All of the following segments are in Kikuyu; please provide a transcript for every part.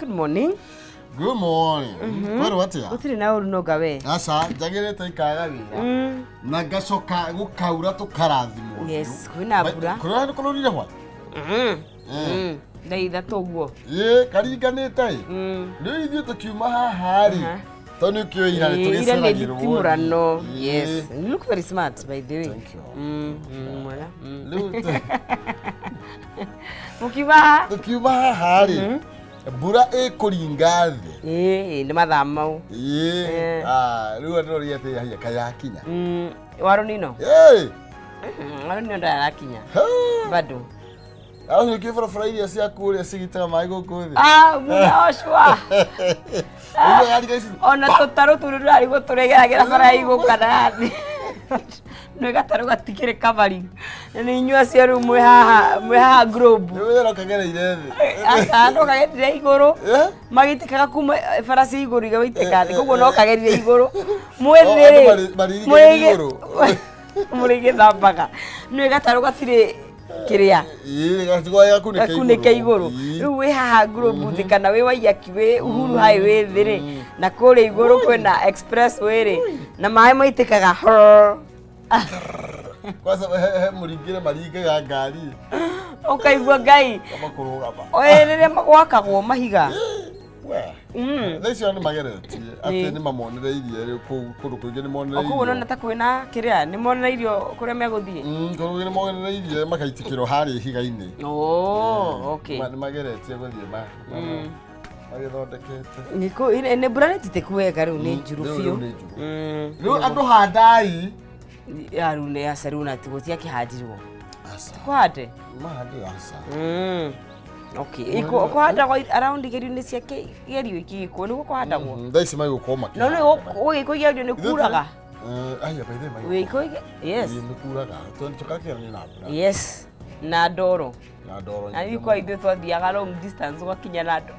Good morning. Good morning. Kwĩrwo atĩa? Gũtirĩ na ũru nonga we. Aca, njagĩrĩte ikaga wĩra. Na ngacoka gũkaura tũkarathimwo. Yes, kwĩna mbura. Kũrĩa nĩ kũrorire hwa? Thaa 3 ũguo. Ĩ, karinganĩte ĩ. Rĩu ithuĩ tũkiuma haha rĩ. Tondũ nĩ ũkĩũĩ ira nĩ Ira nĩ tũgĩceragĩrwo. thitimũrano. Ĩ. Yes. You look very smart, by the way. Thank you. Mwega. Rĩu Mũkiuma haha? Tũkiuma haha rĩ, mbura ĩkũringa thĩ. Ĩ, nĩ mathaa mau. Ĩ, Eh. ah, rĩu andũ roria atĩ haiya kayakinya. Wa rũnino? Ĩ, Wa rũnino ndarakinya. ha. Bado. Arabu nĩkĩo barabara iria cia kũrĩa cigitaga maĩ gũkũ thĩ. Ah, mũna ũcua. Ũguo gari ici Ona tũtarũ tũrĩ tũrarigwo tũregeragĩra bara ya igũrũ kana thĩ. Nĩ gatarũ gatikĩrĩ covering. Nĩ inyuĩ acio rĩu mwĩ haha globe. Nĩ wĩra ũkagereire thĩ. Aca no kagerire igũrũ. Eh? Magĩitĩkaga kuma bara cia igũrũ igaitĩka thĩ, koguo no kagerire igũrũ. Mwĩ Oh, thĩ andũ rĩ, marĩrigĩire igũrũ. Mũrĩgĩthambaga. Nĩ gatarũ gatirĩ kĩrĩa. Ĩĩ, gatigwa gakunĩke Gakunĩke igũrũ. Rĩu wĩ haha globe thĩ kana wĩ Waiyaki wĩ Uhuru Highway thĩ rĩ, na kũrĩa igũrũ kwĩna expressway rĩ, na maĩ maitĩkaga horr. Kwanza he mũringĩre maringaga ngari. Ũkaigua Ngai. Kama kũrũgama. Ĩ, rĩrĩa gwakagwo mahiga. We. Thaa icio nĩ mageretie atĩ nĩ mamonereirie rĩu kũu kũndũ kũingĩ nĩ O kũu ũrona monereirio. Ta kwĩna kĩrĩa nĩ monereirio kũrĩa megũthiĩ. Kũndũ kũingĩ nĩ monereirie magaitĩkĩrwo harĩa ihiga-inĩ. Oh, okay. Nĩ mageretie gũthiĩ magĩthondekete. Nĩ mbura nĩ njitĩku wega rĩu nĩ njuru Rĩu- biũ. Rĩu nĩ njuru. Rĩu andũ handai. Ya rĩu nĩ aca rĩu na gũtiakĩhandirwo. Aca. Kũhande? Mahande aca. Okay. Kũhandagwo around igerio-inĩ cia kĩgerio ikĩgĩkwo nĩguo kũhandagwo. Thaa ici magũkorwo No makĩhanda. rĩu gũgĩkwo igerio nĩ kuraga. Aya by the way. Gũgĩkwo yes. Nĩ kuraga. Tũkakĩra na mbura. Yes. Na ndoro. Na ndoro Na nyingĩ ithuĩ kwa mũno. ithuĩ twathiaga long distance ũgakinya na ndoro.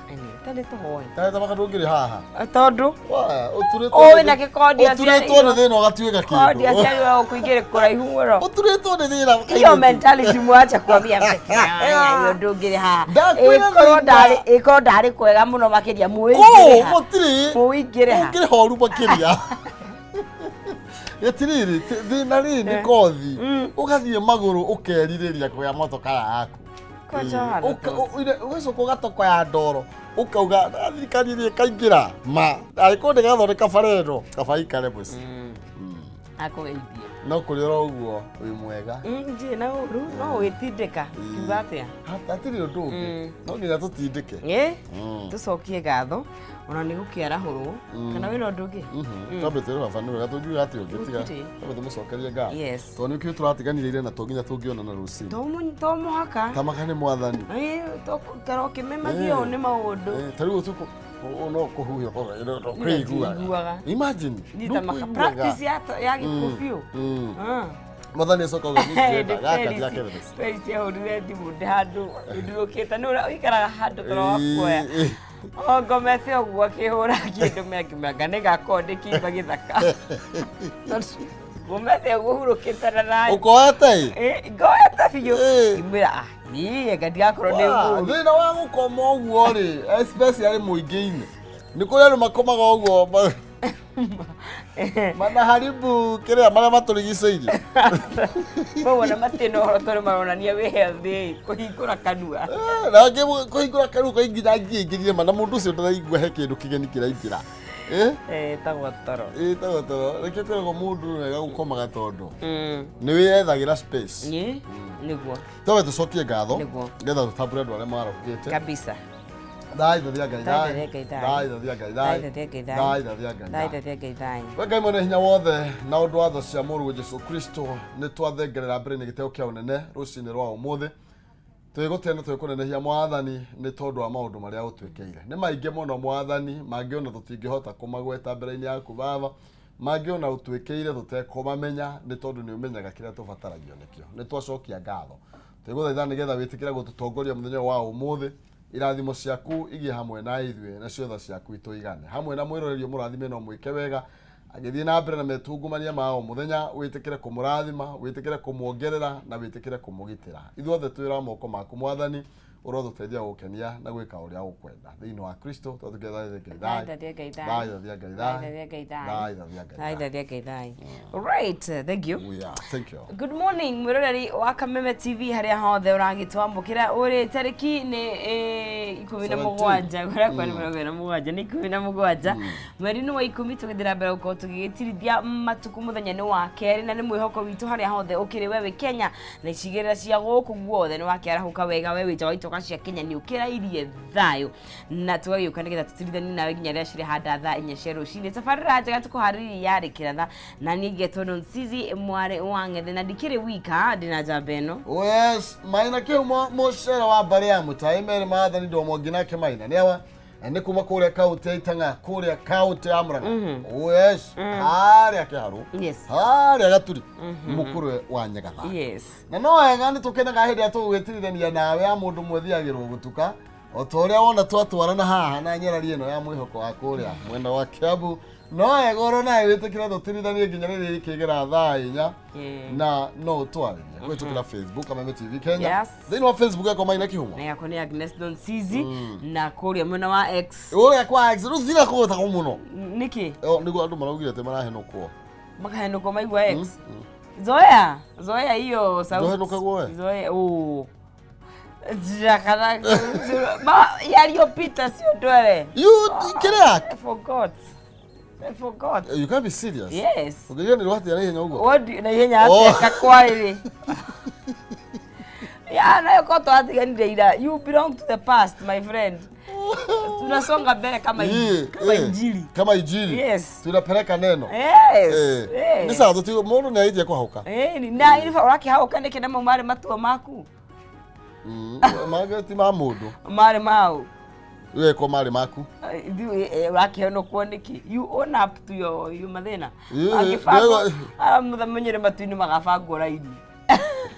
Anyway, tarĩ tũhoe. Ta maka ndũngĩrĩ haha. Tondũ Wa, ũturĩtwo Ũĩ nĩ na gĩkondi ũturĩtwo nĩ thĩna ũgatuĩka kondi kĩndũ. aciari wao kũingĩrĩ kũraihu mũno. Ũturĩtwo nĩ thĩna. Hiyo mentality mwacha kuambia hiyo ndũngĩrĩ haha. Ndakwĩra Ĩkorwo thĩna. ndarĩ ĩkorwo ndarĩ kwega mũno makĩria Kũũ mũingĩrĩ ha. gũtirĩ. Mũingĩrĩ ha. Ũngĩrĩ horu makĩria. Gĩtirĩrĩ, thĩna rĩ nĩ kothi. Ũgathiĩ magũrũ ũkerirĩria kuoya motoka yaku. Kwanja handũ Ũgacoka ũgatokoya ndoro ũkauga, "Ah, thirikari ĩrĩa ĩkaingĩra ma angĩkorwo ndĩgathondeka bara ĩno kaba ikare mũciĩ." Akũgeithie. No kũrĩ oro ũguo wĩ mwega. Ndirĩ na ũru no gwĩtindĩka kiuga atĩa. Hatirĩ ũndũ ũngĩ, no nginya tũtindĩke. Ĩ, tũcokie ngatho ona nĩ gũkĩarahũrwo kana wĩna ũndũ ũngĩ? Twambe twĩre baba nĩ wega tũngiuga atĩ ũngĩ tiga Gũtirĩ. twambe tũmũcokerie ngatho Yes. tondũ nĩkĩo tũratiganire na to nginya tũngĩonana rũcinĩ. To mũhaka. Tamaka nĩ mwathani. Ĩ, tũgũikara ũkĩmemagio nĩ maũndũ. Ta rĩu ũtukũ no kũhuhia Ndiguaga. kũiguaga, imagine. Nita maka ndũkũiguaga. Practice ya gĩkuũ biũ. Mwathani acoka uga nĩ gaka ndigakererece. Felix ahũrire thimũ ndĩ handũ ndurũkĩte nĩ ũrĩa ũikaraga handũ toro wa kuoya o ngomete ũguo akĩhũra kĩndũ mĩangĩmĩanga nĩ gakorwo ndĩkĩimba gĩthaka. Tondũ ngomete ũguo hurũkĩte na thayũ. Ũkoete ĩ? Ĩ, ngoete biũ. Ngĩmwĩra, "Ah, niĩ anga ndigakorwo ndĩ Wa, mũũru." Thĩna wa gũkoma ũguo rĩ, especially mũingĩ-inĩ, nĩ kũrĩ andũ makomaga ũguo manaharibu kĩrĩa marĩa matũrigicĩirie. Koguo na matirĩ na ũhoro tondũ maronania wĩ healthy kũhingũra kanua. Eh, na angĩ kũhingũra kanua kaingĩ ngia ingĩrire ma na mũndũ ũcio ndaraigua he kĩndũ kĩgeni kĩraingĩra. Eh? Ĩtagwo toro. Ĩtagwo toro. Nĩkĩo kwĩragwo mũndũ nĩ wega gũkomaga tondũ nĩ wĩyethagĩra space. Ĩ, nĩguo. Twambe tũcokie ngatho nĩgetha tũtambũre andũ arĩa marokĩte. Kabisa. Thai thathia Ngai Thai thai. thathia Ngai thai. Thai thathia Ngai Thai thai. thathia Ngai thai. Thai thathia Ngai Thai thai. thathia Ngai thai. We Ngai mwene hinya wothe na ũndũ wa tha cia mũrũwe Jesu Kristo nĩ twathengerera mbere nĩ gĩteo kĩa ũnene rũcinĩ rwa ũmũthĩ. Twĩgũtĩa na twĩkũnenehia mwathani nĩ tondũ wa maũndũ marĩa ũtwĩkĩire. Nĩ maingĩ mũno mwathani, mangĩ ona tũtingĩhota kũmagweta mbere-inĩ yaku baba, mangĩ ona ũtwĩkĩire tũtekũmamenya nĩ tondũ nĩ ũmenyaga kĩrĩa tũbataragio nĩkĩo. Nĩ twacokia ngatho. Twĩgũthaitha nĩgetha wĩtĩkĩre gũtũtongoria mũthenya ũyũ wa ũmũthĩ, irathimo ciaku igĩe hamwe na ithuĩ nacio tha ciaku itũigane. Hamwe na mwĩroreri ũmũrathime na ũmwĩke wega agĩthiĩ na mbere na metungumania ma o mũthenya, wĩtĩkĩre kũmũrathima, wĩtĩkĩre kũmuongerera na wĩtĩkĩre kũmũgitĩra. Ithuothe twĩra moko maku mwathani. Ũrotũteithia gũkenia na gwĩka ũrĩa ũkwenda thĩinĩ wa Kristo. Twatũkethaithia Ngai thayũ. Thaithia Ngai thayũ. Thaithia Ngai thayũ. Thaithia Ngai thayũ. Thaithia Ngai thayũ. Thaithia Ngai thayũ. Right, thank you. Yeah, thank you. Good morning mwiroreri wa Kameme TV harĩa hothe ũragĩtwamũkĩra ũrĩ tarĩki nĩ 17 17. Kũrĩa kwa nĩ 27, nĩ 17 mweri-inĩ wa 10, tũgĩthiĩ na mbere gũkorwo tũgĩgĩtirithia matukũ. Mũthenya nĩ wa kerĩ na nĩ mwĩhoko witũ harĩa hothe ũkĩrĩ, we wĩ Kenya na icigĩrĩra cia gũkũ guothe, nĩ wakĩarahũka wega. We wĩ nja wa itoka cia Kenya, nĩ ũkĩrairie thayũ na tũgagĩũka nĩgetha tũtirithanie nawe nginya rĩrĩa cirĩhanda thaa 4 cia rũcinĩ. Tabarĩra njega tũkũharĩria yarĩ kĩratha na niĩ ngetwo Nonsizi mwarĩ wa Ng'ethe, na ndikĩrĩ wika, ndĩna njamba ĩno. Oh yes, Maina kĩhumo mũcere wa mbarĩ ya mũtaĩ merĩ maathani ndomo nginake Maina nĩ awa na nĩ kuma kũrĩa kaũntĩ ya Itang'a, kũrĩa kaũntĩ ya Murang'a. Oh yes, harĩa Kĩharũ, harĩa Gaturi, mũkũrwe wa Nyagatha. Na no wega nĩ tũkenaga hĩndĩ ĩrĩa tũgũgĩtirithania nawe ya mũndũ mwethiagĩrwo gũtuka o ta ũrĩa wona twatwarana haha na nyarari ĩno ya mwĩhoko wa kũrĩa mwena wa Kiambu. No wega oro nawe wĩtĩkĩra tũtirithanie nginya rĩrĩa ikĩgera thaa 4. Na no ũtwarĩrie kũhĩtũkĩra Facebook, Kameme TV Kenya. Thĩinĩ wa Facebook yakwa Maina Kĩhumo. Na yakwa nĩ Agnes Nonsizi, na kũrĩa mwena wa X. Ũrĩa kwa X rĩu thira kũgwetagwo mũno. Nĩkĩ? Oh, nĩguo andũ maraugire atĩ marahenũkwo. Makahenũkwo maigua X. Zoea zoea hiyo sauti. Ndũhenũkagwo we? Zoea oh. Jakana ma yaliyopita sio ndwele. You kĩrĩa. I forgot. I forgot. You can't be serious. Yes. Ũngĩriganĩrwo atĩa na ihenya ũguo? What do na ihenya Oh. atĩa kakwarĩrĩ? Ya nayo ko twatiganire ira. You belong to the past, my friend. Tunasonga mbele kama kama injili. Kama injili. Yes. Tunapeleka neno. Yes. Nĩ sawa, mũndũ nĩ arĩtie kũhauka. Eh, na ilifa ũrakĩhauka nĩkĩ na mau marĩ matua maku? Mangĩ ti ma mũndũ. Marĩ mau. Weko marĩ maku. Ithuĩ ũrakĩhonokwo nĩkĩ? You own up to your mathĩna. Ndego- Mũthamenyere matu-inĩ magabangwo raini.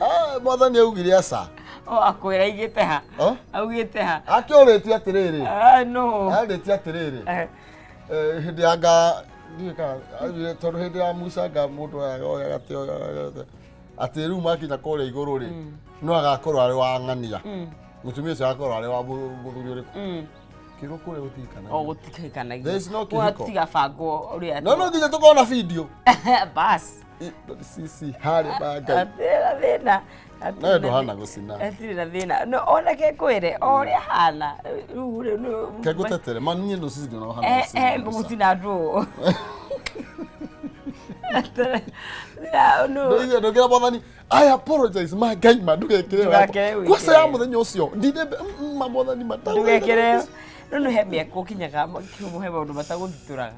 Ah, mwathani augire aca. O akwĩra aigĩte ha? Oh? Augĩte ha? Akĩũrĩtie atĩrĩrĩ. Ah, no. Arĩtie atĩrĩrĩ. Hĩndĩ ya nga ndiũĩ kana augire tondũ hĩndĩ ya Musa nga mũndũ oyaga atĩ oyaga atĩ rĩu makinya kũrĩa igũrũ rĩ, no agakorwo arĩ wa ng'ania, mũtumia ũcio agakorwo arĩ wa mũthuri ũrĩkũ kĩrwo kũrĩa gũtirikana. O gũtikanagia. There is no kĩhiko. Gũtigabangwo ũrĩa. No no nginya tũkorwo na video. Bas. Sisi harĩ ba Ngai. Hatirĩ na thĩna. Hatirĩ Nawe na ndũhana gũcina. Hatirĩ na thĩna. No onake kwĩre o ũrĩa hana. Rĩu rĩ no. Ke ngũtetere ma niĩ no sisi ndĩona ũhana gũcina mbica. Gũcina ndũ. No. Ndũigua ndũkĩra mwathani I apologize ma Ngai ma ndũgekĩre Ndũgekĩre wĩkĩre. kwanza ya mũthenya ũcio ndinde ma mwathani ma Ndũgekĩre. No nĩ he mĩaka ũkinyaga kĩhumo he maũndũ matagũthitũraga.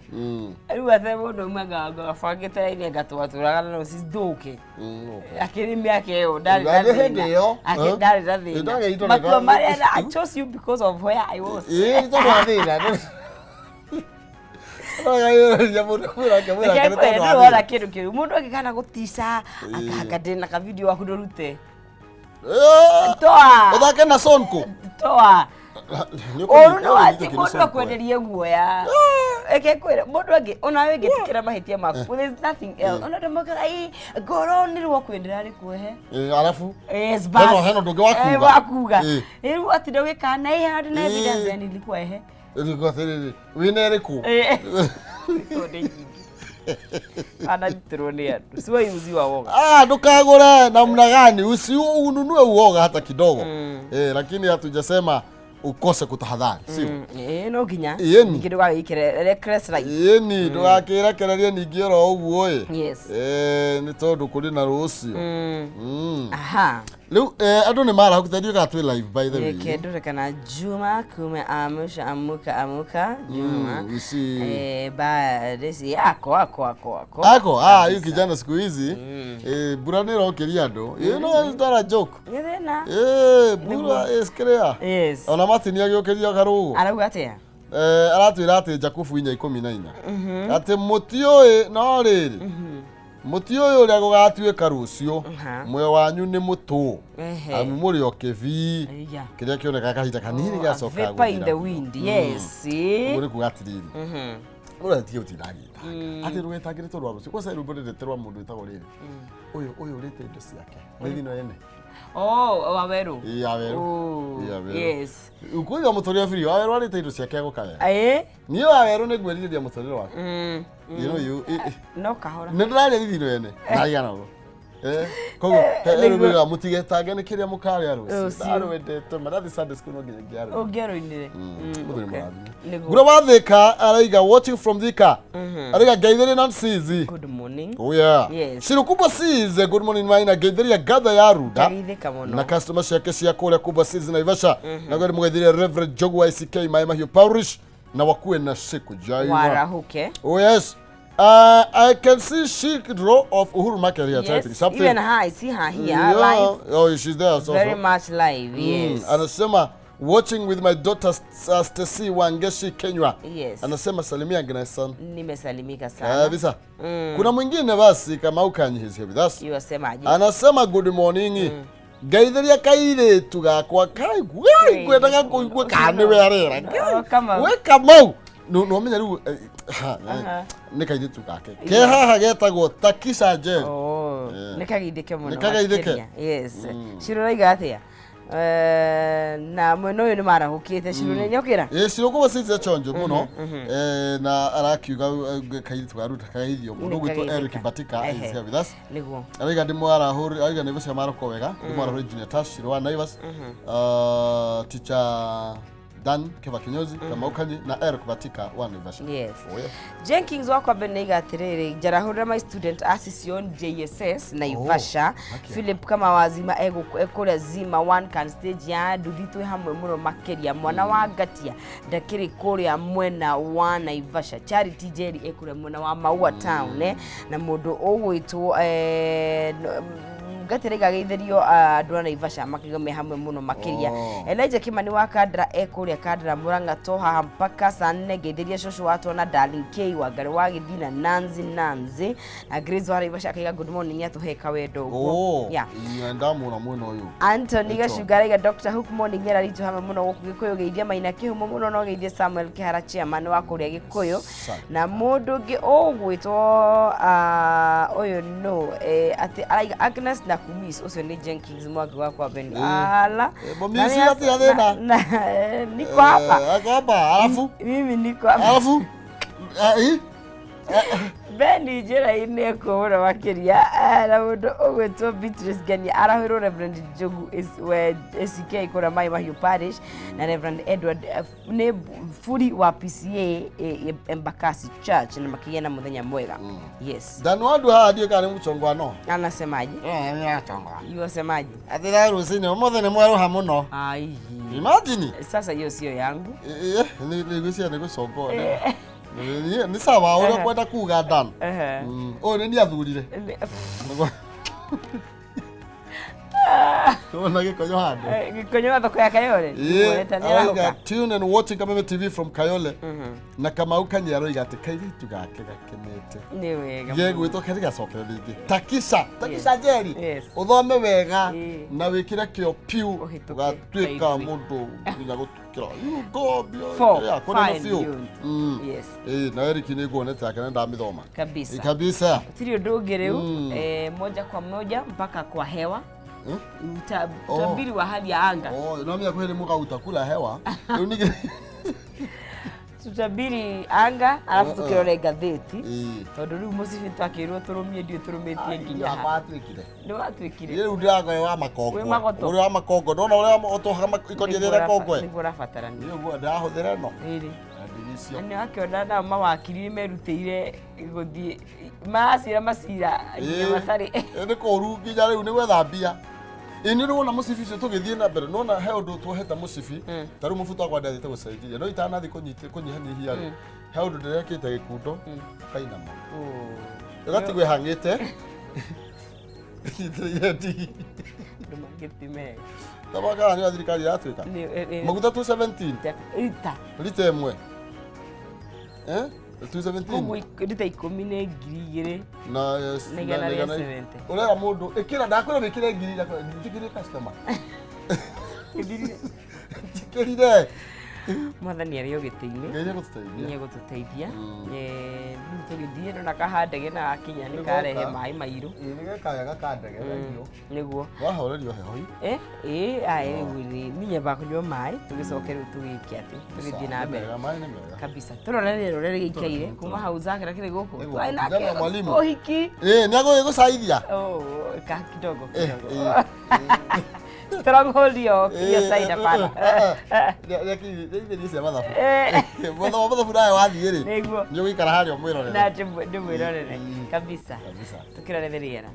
Rĩu ate mũndũ ũmwe ngabangĩte raini ngatwatũraga na no cithũke. Akĩrĩ mĩaka ĩyo ndarĩ na Ndarĩ hĩndĩ thĩna. ĩyo, Akĩ eh? ndarĩ na Ndarĩ thĩna. itondũ Matua ndarĩ- marĩa I chose you because of where I was. Ĩĩ tondũ wa thĩna. Ũragayũrĩria mũndũ mwĩrake mwĩrake nĩ tondũ wa Ndĩrona thĩna. kĩndũ kĩu mũndũ angĩkana gũtica akanga ndĩna ka video waku ndũrute. Toa. Ũthake na Sonko. Toa. Nĩ Ũru no ũkũnyita atĩ kĩndũ mũndũ Sonko, eh. akwenderie guoya. Eke kwĩra mũndũ angĩ onawe ũngĩtĩkĩra mahĩtia maku, there's nothing else. Ona andũ mokaga ĩ ngoro nĩ rwakwendera rĩkuohe. Arabu Yes, bas. Hena ũndũ ũngĩ wa kuga. Wa kuga. Rĩu atinda ũgĩkaga na ĩ handũ na evidence yani ilikuwa ehe. Rĩu atĩrĩrĩ wĩna ĩrĩkũ? Tondũ nyingĩ. Ananyitĩrwo nĩ andũ. Siwai uziwa woga. Ah, ndukagure namna gani, usi ununue uoga hata kidogo, lakini hatujasema ukose kutahadhari, sio? Ĩĩ no nginya. Ĩni. Ningĩ ndũgagĩikĩre reckless life. Ĩni ndũgakĩrekererie ningĩ oro ũguo ĩ. Yes. Nĩ tondũ kũrĩ na rũciũ. Aha. Rĩu andũ nĩ marahũkĩte, ndiũĩ kana twĩ live by the way. Reke ndore kana Juma kume amusha amuka amuka Juma. We see. Ba this ako ako ako ako. Ako, ah, huyu kijana siku hizi mbura nĩ ĩrokĩria andũ. You know it's not a joke. Nĩ thĩna. Mbura is clear. Yes. Ona Martin agĩũkĩria karũgũ. Arauga atĩa? Aratwĩra atĩ Jakubu 4:14 atĩ mũtiũĩ no rĩrĩ mũtiũĩ ũrĩa gũgatuĩka rũciũ. Muoyo wanyu nĩ mũtũ Ehe. amu mũrĩ o kĩbii Iya. kĩrĩa kĩonekaga kahinda kanini Oh, a gĩgacoka vapor in the gũthira. wind. Yes. Ũguo nĩ kuga atĩrĩrĩ, Mũndũ atige gũtinda agĩtanga atĩ ndũgetangĩre tondũ wa rũciũ. Kwanza rwĩmbo ndendete rwa mũndũ wĩtagwo rĩrĩ, ũyũ ũrĩte indo ciake nĩ thino ene. Oh, Waweru. Ĩ, Waweru. Oh, Ĩ, Waweru. yes. Kũiga mũtũrĩre biũ, Waweru arĩte indo ciake egũka wega. Eh? Niĩ Waweru nĩ ngwĩrirĩria mũtũrĩre wake. You know you No kahora. Nĩ ndĩraria thithino ene na igana ũguo. Eh, koguo rwĩmbo mũtigetange nĩ kĩrĩa mũkarĩa rũciũ. Rũciũ. Ndarwendete ma ndathi Sunday school no nginya ngĩarũinire. Ũngĩarũinire. Mũthuri mũrathime. Nĩguo. Ngura wa Thika araiga, watching from Thika, araiga ngeithĩria Nancy. Good morning. Oh yeah. Yes. Shirukubwa Seas, good morning Maina, ngeithĩria ngatha ya Runda Ngeithĩka mũno. na customer ciake cia kũrĩa Kubwa Seas Naivasha. Na gweri mũgeithĩria Reverend Jogu wa ICK Maĩ Mahiũ Parish na wakuwe na siku njaiwa. Warahuke. Oh yes. I can see Shikro of Uhuru Market here typing Yes. something. Even her, I see her here Yeah. live. Oh, she's there also. Very much live. Yes. Anasema watching with my daughter Stacy Wangeshi Kenywa. Yes. Anasema salimia Agnes sana. Nimesalimika sana. Kabisa. Kuna mwingine basi kama ukanyi is here with us. Iwasemaje? Anasema good morning. Ngeithĩria kairĩtu gakwa kai ngwendaga kũigua kana nĩwe arera. Oh, Kamau. We Kamau. No menya rĩu ha, nĩ kairĩtu gake ke haha getagwo Takisha Njeri. Oh, nĩ kageithĩke mũno. Nĩ kageithĩke. Makĩria. Yes. Shiro raiga atĩa? Na mwena ũyũ nĩ marahũkĩte. Shiro nĩ nyokĩra? Ĩ, cirũkũba cice chonjo mũno. Na arakiuga kairĩtu ga Ruta kageithio mũndũ ũgwĩtwo Nĩ Eric Batika is Ehe. here with us. Nĩguo. Araiga ndĩmwarahũri, araiga Naivas maroko wega, ndĩmwarahũri Junior Tash Shiro wa Naivas, teacher Dan Keva Kinyozi, Kamau Kanyi na Eric Batika wa Naivasha. Yes. Oh, yeah. Jenkins wakwa mbere nĩaiga atĩrĩrĩ, njarahũrĩra my student Asision JSS Naivasha. Okay. Philip kama wazima ekũrĩa Zima one can stage ya nduthi, twĩ hamwe mũno makĩria. Mwana wa Ngatia ndakĩrĩ kũrĩa mwena wa Naivasha. Charity Njeri ekũrĩa mwena wa Maua town, na mũndũ ũgwĩtwo Ngatia raiga geithĩrio andũ a Naivasha makiuga me hamwe mũno makĩria. Oh. Elijah Kimani wa Kandra ekũrĩa Kandra Murang'a to haha mpaka saa 4. Ngeithĩria cũcũ watwa na Darling K wa Ngarĩ wa Gĩthina, Nancy Nancy na Grace wa Naivasha akaiga good morning, atũhe kawendo ũguo. Oh, Yeah. ndamũra mwena ũyũ. Anthony Ĩto. Gacunga araiga Dr. Hook morning, era ritũ hamwe mũno gũkũ Gĩkũyũ. Geithia Maina Kĩhumo mũno no geithie Samuel Kĩhara, chairman wa kũrĩa Gĩkũyũ. Asante. Na mũndũ ũngĩ ũgwĩtwo ũyũ no atĩ araiga Agnes na Kumis, ũcio nĩ Jenkins Mwangi wakwa Ben. Ala. Bomisi Na hatirĩ thĩna. na niko hapa. Ako hapa alafu Mimi niko hapa. alafu Ben njĩra-inĩ ekũũra makĩria. Na mũndũ ũgwĩtwo Beatrice Ngenia arahũrwo Reverend Njogu we ACK kũrĩa Mai Mahiũ Parish na Reverend Edward nĩ buri wa PCA Embakasi Church na makĩgĩa na mũthenya mwega. Yes. Dan wandu haha ndiũ kana nĩ mũchongwano. Anasemaje? Yuasemaje? Atĩra rũcinĩ ũmũthĩ nĩ mwerũha mũno. Ai. Imagine. Sasa hiyo sio yangu. Nĩ gwĩciria nĩ gũcongwo nĩ sawa ũrĩa kwenda kuga Dan. Ehe. Ũyũ nĩ niĩ athurire. Wona gĩkonyo handũ. Gĩkonyo thoko ya Kayole. Yeah, Nĩ arauga arahũka. tune and watching Kameme TV from Kayole. Na Kamau Kanyi aroiga atĩ kairĩtu gake gakenete. Nĩ wega. Gegwĩtwo keri gacokere rĩngĩ. Takisha, Takisha Njeri. Yes. Ũthome wega Ĩĩ. na wĩkĩre kĩo piũ Ũhĩtũke ũgatuĩka ta ithuĩ. mũndũ nginya gũtukĩra. You go beyond. Four, Yeah, kũnene five biũ. beyond. Yes. Ĩĩ, na Eric nĩ nguonete yake na ndamĩthoma. Kabisa. Kabisa. Tiri ũndũ ũngĩ rĩu, moja kwa moja mpaka kwa hewa. Oh. Utabiri wa hali ya anga. Oh, no menya kwĩ mũgauta kula hewa. Rĩu ningĩ Tutabiri anga alafu tukirore ngathĩti. Ĩĩ. Tondũ rĩu mũcibi twakĩrwo tũrũmie, ndiũ tũrũmĩtie nginya ha. Watuĩkire. Nĩ watuĩkire. Rĩu ndĩragoe wa makongo. Wĩ magoto. Ũrĩa wa makongo. Ndona ũrĩa ũtũhaga ikonia rĩrĩa kongwe. Nĩguo ũrabatarania. Nĩ ũguo ndĩrahũthĩra ĩno. Rĩrĩ. Na ndigi icio. Na nĩ wakĩona nao mawakiri nĩ merutĩire gũthiĩ maracira macira nginya Ĩĩ. matarĩ. Ĩ, nĩ kũru nginya rĩu nĩ gwetha mbia. Ĩ nĩ ũrĩ wona mũcibi ũcio tũgĩthiĩ na mbere nona he ũndũ tuohete mũcibi ta rĩu mũbuto wakwa ndathiĩte gũcenjeria no itanathiĩ kũnyihanyihia rĩ, he ũndũ ndĩrekĩte gĩkundo ũkainama ĩgatigwo ĩhang'ĩte ĩnyitĩrĩire ndigi. Andũ mangĩti mega. Tabaka nĩ thirikari ĩratuĩka maguta 217 Rita. Rita ĩmwe, eh, 217. Koguo rita 10 nĩ 2000 na yes, na igana na rĩa igana 70. Ũrera mũndũ ĩkĩra, ndakwĩra wĩkĩre ngiri, ndakwĩra njĩkĩrire customer. Ĩthirire. Njĩkĩrire. Mwathani arĩ o gĩtĩ-inĩ. Ngai nĩegũtũteithia. Nĩegũtũteithia. Rĩu tũgĩthiĩ ndona kahandege na gakinya nĩ karehe maĩ mairũ. Ĩĩ nĩ gekaga gakandege thengiũ. Nĩguo. Wahorerio heho i. Ĩĩ aya rĩu rĩ niĩ nyambaga kũnyua maĩ tũgĩcoke rĩu tũgĩke atĩ tũgĩthiĩ na Nĩ mbere. mega, maĩ nĩ mega. Kabisa. Tũrore rĩera ũrĩa rĩgĩikaire kuma hau Zakara kĩrĩ gũkũ. Nĩguo, Twarĩ nake kijana wa mwalimu. ũhiki. Ĩĩ nĩ agũgĩgũcaithia. Oh, ka kidogo Eh, kidogo. eh. Stronghold yo side hapana. Rĩaithĩrie cia mathabu. Eh. Mũthenya wa mathabu nawe wathiĩ rĩ. Nĩguo. Nĩ ũgũikara harĩa ũmwĩrorere. Na ndĩmwĩrorere kabisa. Kabisa. Tukĩrore rĩera.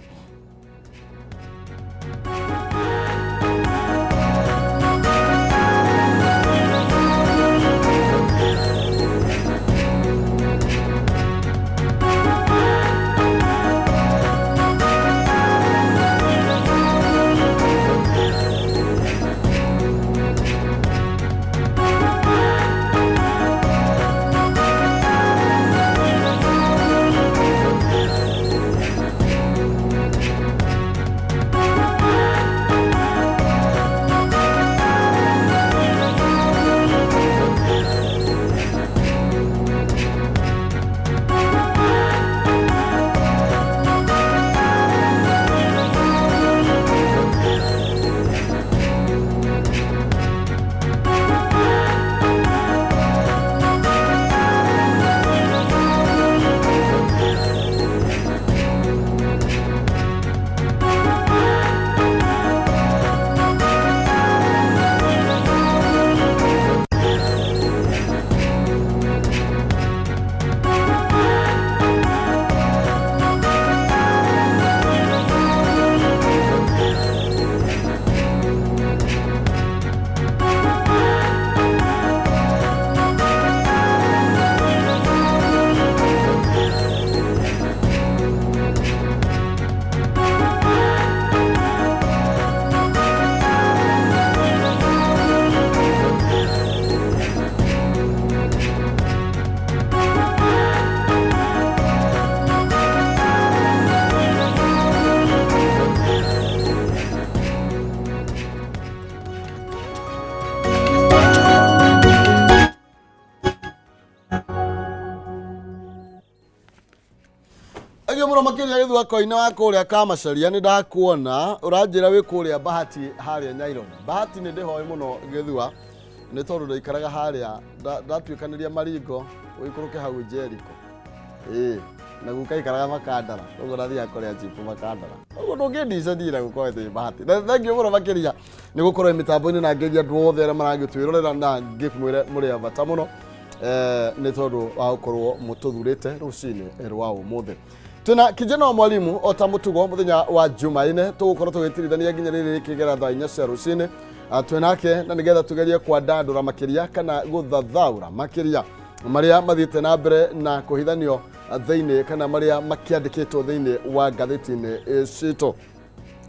Agio mũno makĩria gĩthua koine wa kũrĩa Kamacaria nĩ ndakuona ũranjĩra wĩ kũrĩa Bahati harĩa Nairobi. Bahati nĩ ndĩhoĩ mũno gĩthua nĩ tondũ ndaikaraga harĩa ndatuĩkanĩria Maringo ũikũrũke hau Jericho. Ĩĩ na guka aikaraga Makandara koguo ndathiaga kũrĩa chipu Makandara. Koguo ndũngĩndica niĩ na gũkorwo ndĩ Bahati. Na thengiũ mũno makĩria nĩ gũkorwo mĩtambo-inĩ na ngeithia andũ othe arĩa maragĩtwĩrorera na ngĩmwĩre mũrĩ a bata mũno nĩ tondũ wa gũkorwo mũtũthurĩte rũcinĩ rwa ũmũthĩ. Twĩna kijana wa mwalimu o ta mũtugo mũthenya wa Jumaine tũgũkorwo tũgĩtirithania nginya rĩrĩ rĩkĩgera thaa inya cia rũcinĩ. Twĩnake na nĩgetha tũgerie kwandandũra makĩria kana gũthathaũra makĩria marĩa mathiĩte na mbere na kũhithanio thĩinĩ kana marĩa makĩandĩkĩtwo thĩinĩ wa ngathĩti-inĩ citũ.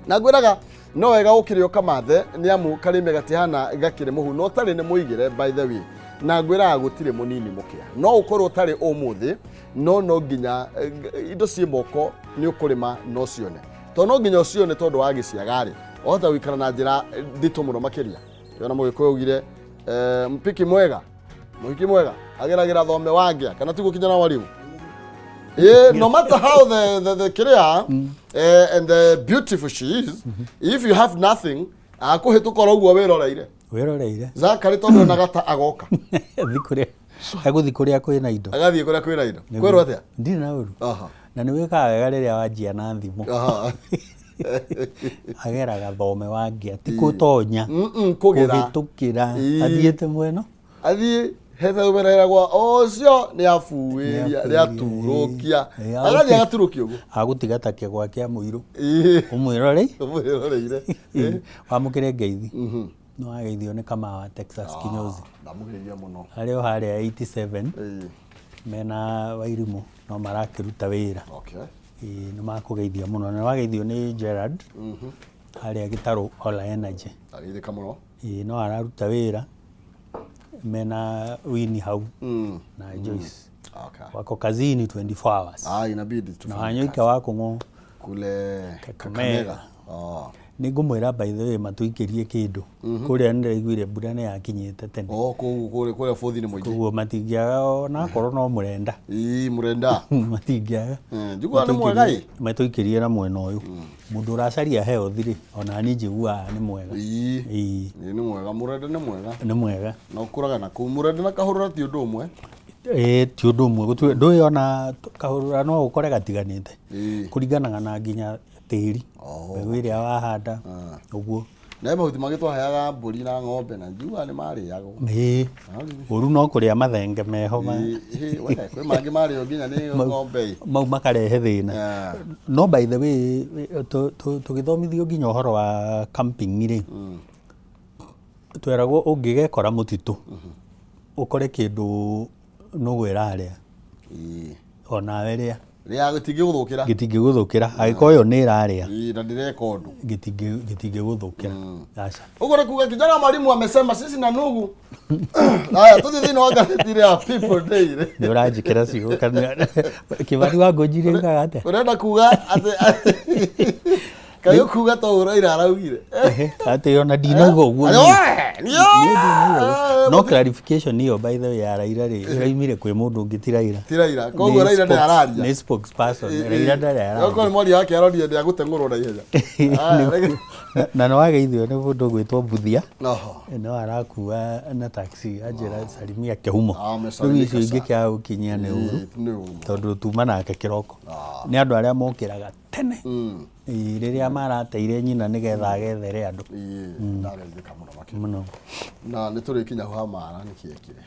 Na ngwĩraga no wega gũkĩrĩ ũkamathe nĩ amu karĩme gatihana gakĩrĩ mũhu no ũtarĩ nĩ mũigĩre by the way. Na ngwĩraga gũtirĩ mũnini mũkĩa. No ũkorwo ũtarĩ ũmũthĩ no no nginya indo ciĩ moko nĩ ũkũrĩma no cione. Tondũ no nginya ũcione tondũ wa gĩciaga-rĩ, wahota gũikara na njĩra nditũ mũno makĩria. Yona mũgĩkũyũ augire mpiki mwega, mũhiki mwega ageragĩra thome wa ngĩa kana tiguo kinya na warimu. Yeah, no matter how the kiria and the beautiful she is, if you have nothing, akũhĩtũka oro ũguo wĩroreire. Wĩroreire. Zakari tondũ onaga ta agoka. Thi kũrĩa agũthi kũrĩa kwĩna indo. Agathiĩ kũrĩa kwĩna indo. Kwĩrwo atĩa? Ndirĩ na ũru. Aha. Na nĩ wĩkaga wega rĩrĩa wanjia na thimũ. Aha. Ageraga thome wa ngĩa ti gũtonya. Kũgera. Kũhĩtũkĩra. Ĩĩ. Athiĩte mwena. Athiĩ hete ũmereragwa ũcio nĩ abuĩria nĩ aturũkia. Agathiĩ agaturũkia ũguo. Agũtiga ta kĩgwa kĩa mũirũ. Ĩĩ. Ũmwĩrorei. Ũmwĩroreire. Wamũkĩre ngeithi. No wageithio nĩ Kamau wa Texas Kinyozi. Ndamũgeithia mũno. Arĩ o harĩa 87. Ĩĩ. Mena Wairimũ no marakĩruta wĩra. Okay. Ĩĩ nĩ makũgeithia mũno. Na wageithio nĩ Gerard. Harĩa Gĩtarũ Ola Energy. Ndageithĩka mũno. Ĩĩ no araruta wĩra. Mena Winnie hau na Joyce. Okay. Wako kazini 24 hours. Ah, inabidi Na tufanye Wanyoike kazi. wa kũng'o Kule Kakamega. Kakamega. Oh. Nĩ ngũmwĩra by the way matũikĩrie kĩndũ. Kũrĩa nĩ ndĩraiguire mbura nĩ yakinyĩte tene. O kũu kũrĩa kũrĩa bũthi nĩ mũingĩ. Koguo matingĩaga onakorwo no mũrenda. Ii mũrenda. Matingĩaga. Njiguaga nĩ mwega ĩ. Matũikĩrie na mwena ũyũ. Mũndũ ũracaria health rĩ, ona niĩ njiguaga nĩ mwega. Ii. Ii. Ii nĩ mwega, mũrenda nĩ mwega. Nĩ mwega. Na ũkũraga na kũu. Mũrenda na kahũrũra ti ũndũ ũmwe. Ĩĩ ti ũndũ ũmwe. Gũtirĩ ndũĩ ona kahũrũra no ũkore gatiganĩte. Ĩĩ. Kũringanaga na nginya tĩri. Oh. Mbegũ ĩrĩa wahanda. Ũguo. Na he mahuti mangĩ twaheaga mbũri na ng'ombe na njiguaga nĩ marĩagwo. Ĩĩ. Ũru no kũrĩa mathenge meho ma. Ĩĩ, we, kwĩ mangĩ marĩo nginya nĩ ng'ombe ĩ. Mau makarehe thĩna. Ah. No by the way, tũgĩthomithio nginya ũhoro wa camping rĩ, tweragwo ũngĩgekora mũtitũ, ũkore kĩndũ nũgũ ĩrarĩa, Ĩĩ. onawe rĩa. Rĩa gĩtingĩgũthũkĩra. Gĩtingĩgũthũkĩra. Angĩkorwo ĩyo nĩ ĩrarĩa. Ĩĩ, na ndĩreka ũndũ. Gĩtingĩgũthũkĩra. Aca. Ũguo nĩ kuga kijana mwalimu amesema sisi na nũgũ. Haya, tũthiĩ thĩinĩ wa ngathĩti ĩrĩa ya People Daily. Nĩ ũranjĩkĩra ciugo kanua. Kĩbari wa Ngũnjiri oigaga atĩa? Ũrenda kuga atĩ kaĩ ũkuga to ũrĩa Raila araugire. Ehe, atĩ ona ndinauga ũguo Atĩ, niĩ. "Wee, niĩ- Niĩ ndinauga ũguo." No clarification ĩyo by the way ya Raila rĩ, ĩraumire kwĩ mũndũ ũngĩ ti Raila. Ti Raila. Koguo Nĩ Raila ndarĩ araria. Nĩ spokesperson. Raila ndarĩ araria. Okorwo nĩ mwaria wake aronire ndĩagũteng'ũrwo na ihenya. Haya, reke- Na nĩ wageithio nĩ mũndũ ũgwĩtwo Mbuthia. Oho. No arakua na taxi anjĩra salimia kĩhumo. Ah, Rĩu amesalimika icio ingĩ sana. kĩa gũkinyia nĩ ũru Ĩĩ, nĩ ũru. tondũ tuma nake kĩroko. Nĩ andũ arĩa mokĩraga tene. Ĩĩ, rĩrĩa marateire nyina nĩgetha agethere andũ. Ĩĩ, ndageithĩka mũno makĩria. Mũno. Na nĩ tũrĩkinya hau ha Mara nĩkĩ ekire.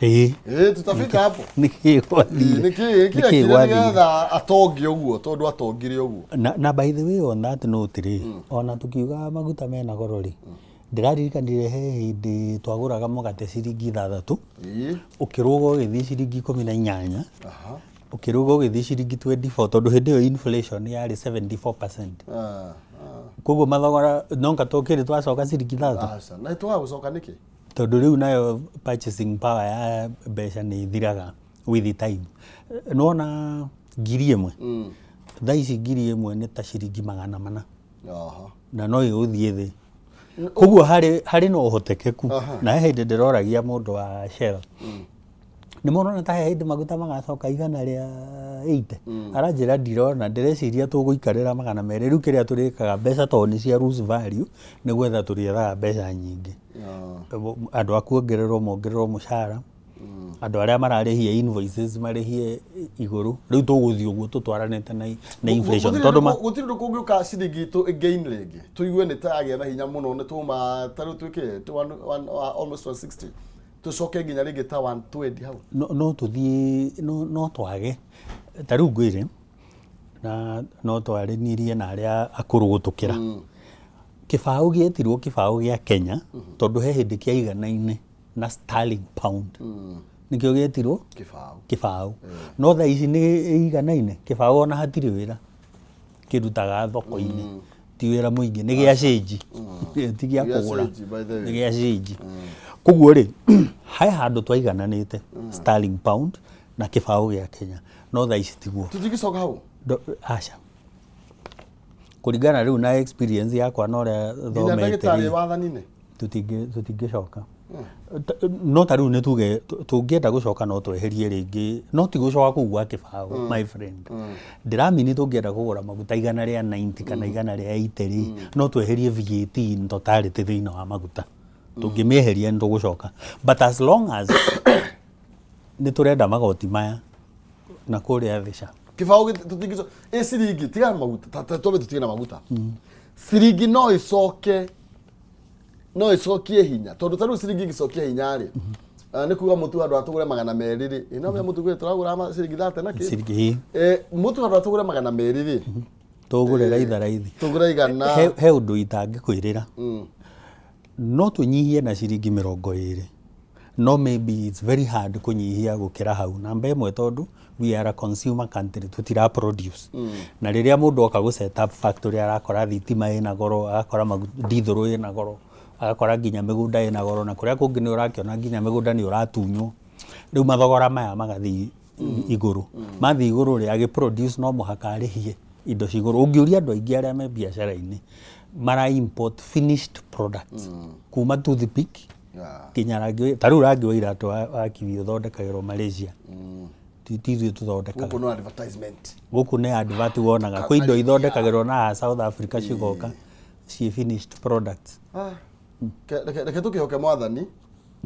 Ĩĩ. Ĩĩ, tutafika hapo. Nĩkĩ gwathire? Ĩĩ, nĩkĩ Nĩkĩ ekire gwathire? nĩgetha atonge ũguo tondũ atongire ũguo. Na by the way on that note rĩ, ona tukiuga maguta mena goro rĩ, ndĩraririkanire he hĩndĩ twagũraga mũgate ciringi 6, Ĩĩ. ũkĩrũga ũgĩthiĩ ciringi 18, Aha. ũkĩrũga ũgĩthiĩ ciringi 24 tondũ hĩndĩ ĩyo inflation yarĩ 74%. Ah, ah. Koguo mathogora nonga tũkĩrĩ twacoka ciringi 6. Aca, na twaga gũcoka nĩkĩ? Tondũ rĩu nayo purchasing power ya mbeca nĩ ĩthiraga with the time. Nĩwona 1,000? Thaa ici 1,000 nĩ ta ciringi 400. Aha. Na no ĩgũthiĩ thĩ. Koguo harĩ na ũhotekeku. Aha. Na he hĩndĩ ndĩroragia mũndũ wa Shell. Nĩ mũrona ta he hĩndĩ maguta magacoka 180? Aranjĩra ndirona, ndĩreciria tũgũikarĩra 200. Rĩu kĩrĩa tũrĩkaga mbeca tondũ nĩ cia lose value, nĩ gwetha tũrĩethaga mbeca nyingĩ. Andũ a kuongererwo mongererwo mũcara, andũ arĩa mararĩhia invoices marĩhie igũrũ. Rĩu tũgũthiĩ ũguo tũtwaranĩte na inflation. Tondũ ma Gũtirĩ ũndũ kũngĩũka ciringi itũ ĩgain rĩngĩ. Tũigue nĩ ta yagĩa na hinya mũno nĩ tũma ta rĩu twĩkĩte almost 160. Tũcoke nginya rĩngĩ ta 120 hau. No tũthiĩ, no twage. Ta rĩu ngwĩre, na no twarĩnirie na arĩa akũrũ gũtũkĩra. Kĩbaũ gĩetirwo kĩbaũ gĩa Kenya tondũ he hĩndĩ kĩaiganaine na sterling pound. Nĩkĩo gĩetirwo Kĩbaũ. Kĩbaũ. No thaa ici nĩ ĩiganaine. Kĩbaũ ona hatirĩ wĩra kĩrutaga thoko-inĩ. Ti wĩra mũingĩ, nĩ gĩa cĩnji. Ti gĩa Gĩa kũgũra. cĩnji, by the way. Nĩ gĩa cĩnji. Koguo rĩ, he handũ twaigananĩte sterling pound na kĩbaũ gĩa Kenya. No thaa ici tiguo. Tũtingĩcoka hau? Aca. Kũringana rĩu na experience yakwa na ũrĩa Nginya thomete ndagĩtarĩ rĩ, wathaninĩ? Tũtingĩcoka. No ta rĩu nĩ tuge tũngĩenda gũcoka no tweherie rĩngĩ, no ti gũcoka kũu gwa kĩbaũ, my friend. Ndĩramini tũngĩenda kũgũra maguta 190 kana 180 rĩ, no tweherie VAT in totality thĩinĩ wa maguta. Tũngĩmĩeheria nĩ tũgũcoka. But as long as nĩ tũrenda magoti maya na kũrĩa thĩ ca. Kĩbaũ tũtingĩcoka. Ĩ ciringi, tiga maguta, ta twambe tũtige na maguta. Ciringi no ĩcoke, no ĩcokie hinya. Tondũ ta rĩu ciringi ĩngĩcokia hinya rĩ, nĩ kuga mũtu handũ ha tũgũre 200 rĩ, ĩ no mũtu kwĩ tũragũra ciringi 30 na kĩ? Ciringi, ĩ. Mũtu handũ ha tũgũre 200 rĩ, Tũgũre raitha raithi. Tũgũre igana. He ũndũ itangĩkwĩrĩra. No tũnyihie na ciringi 20. No maybe it's very hard kũnyihia gũkĩra hau. Namba ĩmwe tondũ we are a consumer country, tũtira produce. Na rĩrĩa mũndũ oka gũ set up factory arakora thitima ĩna goro, agakora ndithũrũ ĩna goro, agakora nginya mĩgũnda ĩna goro, na kũrĩa kũngĩ nĩ ũrakĩona nginya mĩgũnda nĩ ũratunywo. Rĩu mathogora maya magathiĩ igũrũ. Mathiĩ igũrũ rĩ, agĩ produce no mũhaka arĩhie indo ci igũrũ. Ũngĩũria andũ aingĩ arĩa me biacara-inĩ, Mara import finished products kuma toothpick nginya rangi, ta rĩu rangi wa iratũ wa kiwi ũthondekagĩrwo Malaysia, ti ithuĩ tũthondekaga. Gũkũ no advertisement. Gũkũ nĩ advert wonaga. Kwĩ indo ithondekagĩrwo na haha South Africa, cigoka ciĩ finished products. Ah, reke tũkĩhoke mwathani,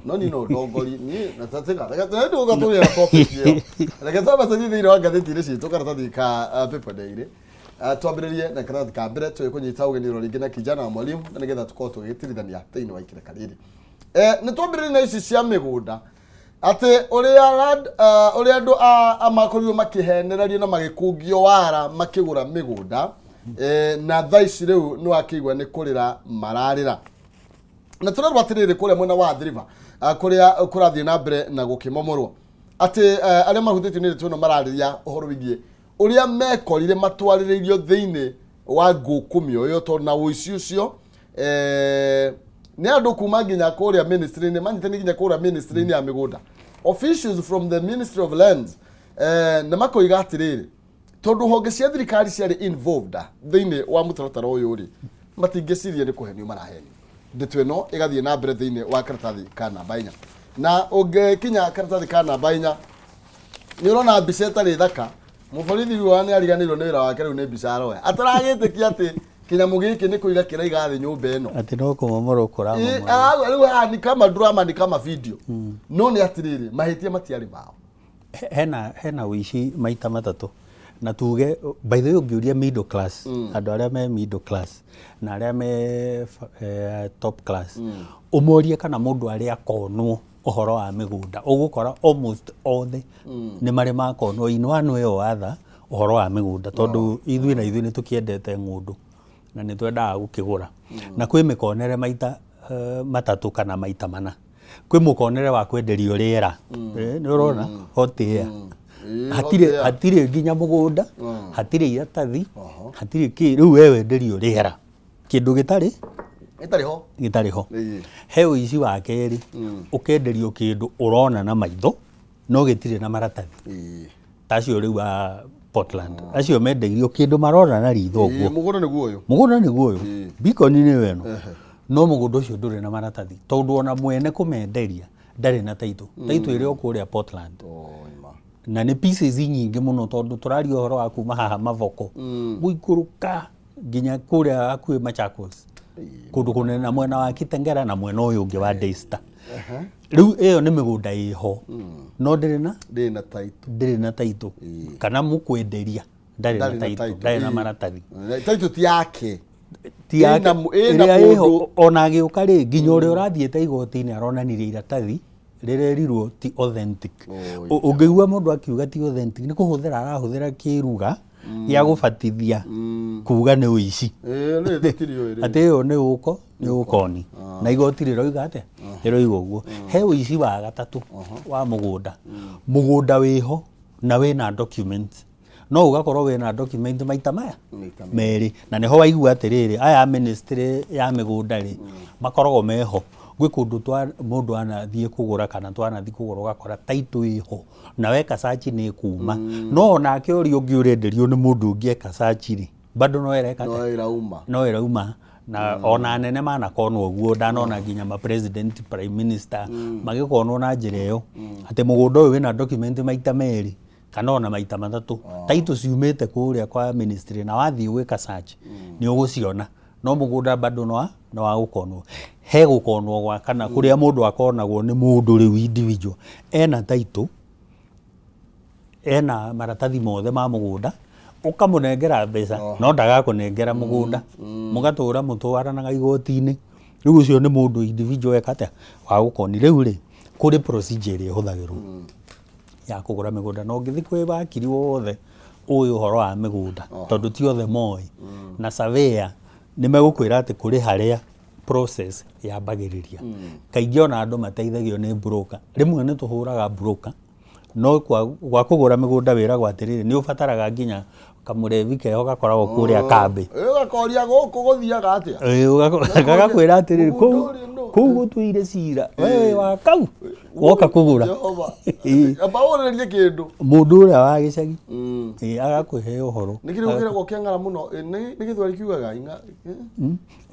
no niĩ no ndongori niĩ na tatiga reke tũgũka tũgĩe na topic ĩyo. Reke twambe tũthiĩ thĩinĩ wa ngathĩti-inĩ citũ, karatathi ka Paper Daily. Twambĩrĩrie na karatathi ka mbere, tũgĩkũnyita ũgeni oro rĩngĩ na kijana wa mwalimu, na nĩgetha tũkorwo tũgĩgĩtirithania thĩinĩ wa ikereka rĩrĩ. Nĩ twambĩrĩrie na ici cia mĩgũnda, atĩ ũrĩa ũrĩa andũ a makorirwo makĩhenererio na magĩkungio wara makĩgũra mĩgũnda, na thaa ici rĩu nĩ wakĩigua nĩ kũrĩra mararĩra. Na tũrerwo atĩrĩrĩ, kũrĩa mwena wa Athi River, kũrĩa kũrathiĩ na mbere na gũkĩmomorwo, atĩ arĩa mahutĩtio nĩ ndeto ĩno mararĩria ũhoro wĩgiĩ ũrĩa mekorire matwarĩrĩirio thĩinĩ wa ngũkũmio ĩyo, tondũ na ũici ũcio nĩ andũ kuma nginya kũrĩa ministry-inĩ manyitani, nginya kũrĩa ministry-inĩ ya mĩgũnda, officials from the Ministry of Lands, na makoiga atĩrĩrĩ, tondũ honge cia thirikari ciarĩ involved thĩinĩ wa mũtaratara ũyũ rĩ, matingĩciria nĩ kũhenio marahenio. Ndeto ĩno ĩgathiĩ na mbere thĩinĩ wa karatathi ka namba 4. Na ũngĩkinya karatathi ka namba 4, nĩ ũrona mbica ĩtarĩ thaka. Mũborithi rĩu nĩ ariganĩirwo nĩ wĩra wake, rĩu nĩ mbica aroya ataragĩtĩkia atĩ kĩnyamũ gĩkĩ nĩ kũiga kĩraiga thĩ nyũmba ĩno. Atĩ no kũmomorwo kũramomorwo. Rĩu haha ni kama drama, ni kama video, no nĩ atĩrĩrĩ, mahĩtia matiarĩ mao. Hena ũici maita matatũ. Na tuge, by the way, ũngĩũria middle class, andũ arĩa me middle class na arĩa me top class, ũmorie kana mũndũ arĩa akonwo ũhoro wa mĩgũnda, ũgũkora almost othe nĩ marĩ makonwo in one way or other ũhoro wa mĩgũnda, tondũ ithuĩ na ithuĩ nĩ tũkĩendete ng'ũndũ na nĩ twendaga gũkĩgũra. Na kwĩ mĩkonere maita matatũ kana maita mana. Kwĩ mũkonere wa kwenderio rĩera. Nĩ ũrona hot air. Hatirĩ Hot air. Hatirĩ nginya mũgũnda, hatirĩ iratathi, hatirĩ kĩ. Rĩu we wenderio rĩera, kĩndũ gĩtarĩ ĩtarĩ ho. Gĩtarĩ ho. He ũici wa kerĩ, ũkenderio kĩndũ ũrona na maitho no gĩtirĩ na maratathi. Ta acio rĩu a Portland, acio mendeirio kĩndũ marona na ritho ũguo. Mũgũnda nĩguo ũyũ. Mũgũnda nĩguo ũyũ, bikoni nĩyo ĩno, no mũgũnda ũcio ndũrĩ na maratathi, tondũ ona mwene kũmenderia ndarĩ na title. Title ĩrĩ o kũrĩa Portland. Oh, ima. Na nĩ pieces nyingĩ mũno, tondũ tũraria ũhoro wa kuma haha Mavoko gũikũrũka nginya kũrĩa hakuhĩ Machakos, kũndũ kũnene, na mwena wa Kitengela na mwena ũyũ ũngĩ wa Daystar. Rĩu ĩyo nĩ mĩgũnda ĩho no ndĩrĩ na Ndĩrĩ na title. Ndĩrĩ na title, kana mũkwenderia ndarĩ na Ndarĩ na title, title. ndarĩ na maratathi. Title ti yake. Ti yake. Ĩna ĩrĩa ĩho ona agĩũka rĩ, nginya ũrĩa ũrathiĩte igoti-inĩ aronanirie iratathi rĩrerirwo ti authentic. Ũngĩigua mũndũ akiuga ti authentic, nĩ kũhũthĩra arahũthĩra kĩruga gĩa gũbatithia kuga nĩ ũici. Rĩ tũtiriũĩ rĩ. Atĩ ĩyo nĩ ũko nĩ ũkoni, na igoti rĩroiga atĩa? Rĩroiga ũguo. He ũici wa gatatũ wa mũgũnda. Mũgũnda wĩho na wĩna documents, no ũgakorwo wĩna document maita maya Maita merĩ, na nĩho waigua atĩrĩrĩ, aya a ministry ya mĩgũnda rĩ, makoragwo meho. Gwĩ kũndũ twa mũndũ anathiĩ kũgũra kana twanathiĩ kũgũra, ũgakora title ĩho na weka search nĩ ĩkuma, no onake ũrĩa ũngĩ ũrenderio nĩ mũndũ ũngĩ eka search rĩ, bado no ĩreka No atĩa? ĩrauma. No ĩrauma. Na ona anene manakonwo ũguo, ndanona nginya ma president, prime minister magĩkonwo na njĩra ĩyo, atĩ mũgũnda ũyũ wĩna document maita merĩ kana ona maita matatũ, title ciumĩte kũrĩa kwa ministry, na wathiĩ gwĩka search nĩ ũgũciona, no mũgũnda bado no wa gũkonwo. He gũkonwo gwa kana, kũrĩa mũndũ akonagwo nĩ mũndũ rĩu individual, ena title, ena maratathi mothe ma mũgũnda, ũkamũnengera mbeca no ndagakũnengera mũgũnda, mũgatũra mũtwaranaga igoti-inĩ. Rĩu ũcio nĩ mũndũ individual eka atĩa wa gũkoni. Rĩu rĩ, kũrĩ procedure ĩrĩa ĩhũthagĩrwo ya kũgũra mĩgũnda, na ũngĩthiĩ kwĩ wakiri wothe ũĩ ũhoro wa mĩgũnda, tondũ ti othe moĩ, na surveyor, nĩ megũkwĩra atĩ kũrĩ harĩa process yambagĩrĩria. Kaingĩ ona andũ mateithagio nĩ broker. Rĩmwe nĩ tũhũraga broker, no gwa kũgũra mĩgũnda wĩragwo atĩrĩrĩ, nĩ ũbataraga nginya kamũrebi keho gakoragwo kũrĩa kambĩ. Ũgakoria gũkũ gũthiaga atĩa? Ĩĩ, gagakwĩra atĩrĩrĩ, Mũgũnda kũu ũrĩa nũ? Kũu gũtuire cira we wĩ wa kau woka kũgũra. Jehova. Ĩĩ. Amba ũrĩrĩrie kĩndũ. Mũndũ ũrĩa wa gĩcagi ĩĩ, agakũhe ũhoro. Nĩ kĩrĩkũ kĩragwo kĩang'ara mũno? Nĩ gĩthweri kiugaga inga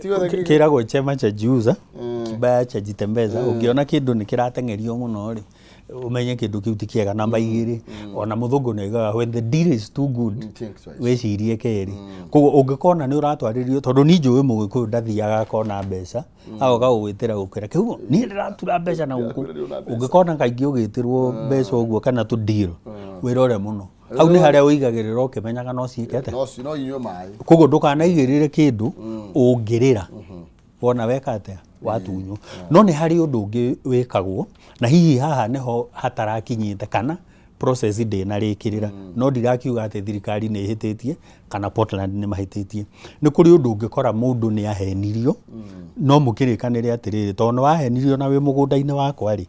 tiga Kĩragwo chema cha jiuza kibaya cha jitembeza. Ũngĩona kĩndũ nĩ kĩrateng'erio mũno rĩ, ũmenye kĩndũ kĩu ti kĩega. Namba igĩrĩ, ona mũthũngũ nĩ oigaga, "When the deal is too good, Think twice." wĩcirie kerĩ. Koguo ũngĩkona nĩ ũratwarĩrio, tondũ ni njũĩ mũgĩkũyũ ndathiaga akona mbeca agoka gũgwĩtĩra gũkwĩra kĩhumo niĩ ndĩratura mbeca na gũkũ. Ndĩrakwĩra ndĩ ona mbeca. Ũngĩkona kaingĩ ũgĩtĩrwo mbeca ũguo kana tũ deal, wĩrore mũno. Hau nĩ harĩa ũigagĩrĩra ũkĩmenyaga no ciĩke atĩa. No inyue maĩ. Koguo ndũkanaigĩrĩre kĩndũ ũngĩrĩra wona weka atĩa watunywo. No nĩ harĩ ũndũ ũngĩ wĩkagwo, na hihi haha nĩho hatarakinyĩte kana process ndĩnarĩkĩrĩra, no ndirakiuga atĩ thirikari nĩ ĩhĩtĩtie kana Portland nĩ mahĩtĩtie. Nĩ kũrĩ ũndũ ũngĩkora mũndũ nĩ ahenirio, no mũkĩrĩkanĩre atĩrĩrĩ, tondũ nĩ wahenirio na wĩ mũgũnda-inĩ wakwa rĩ,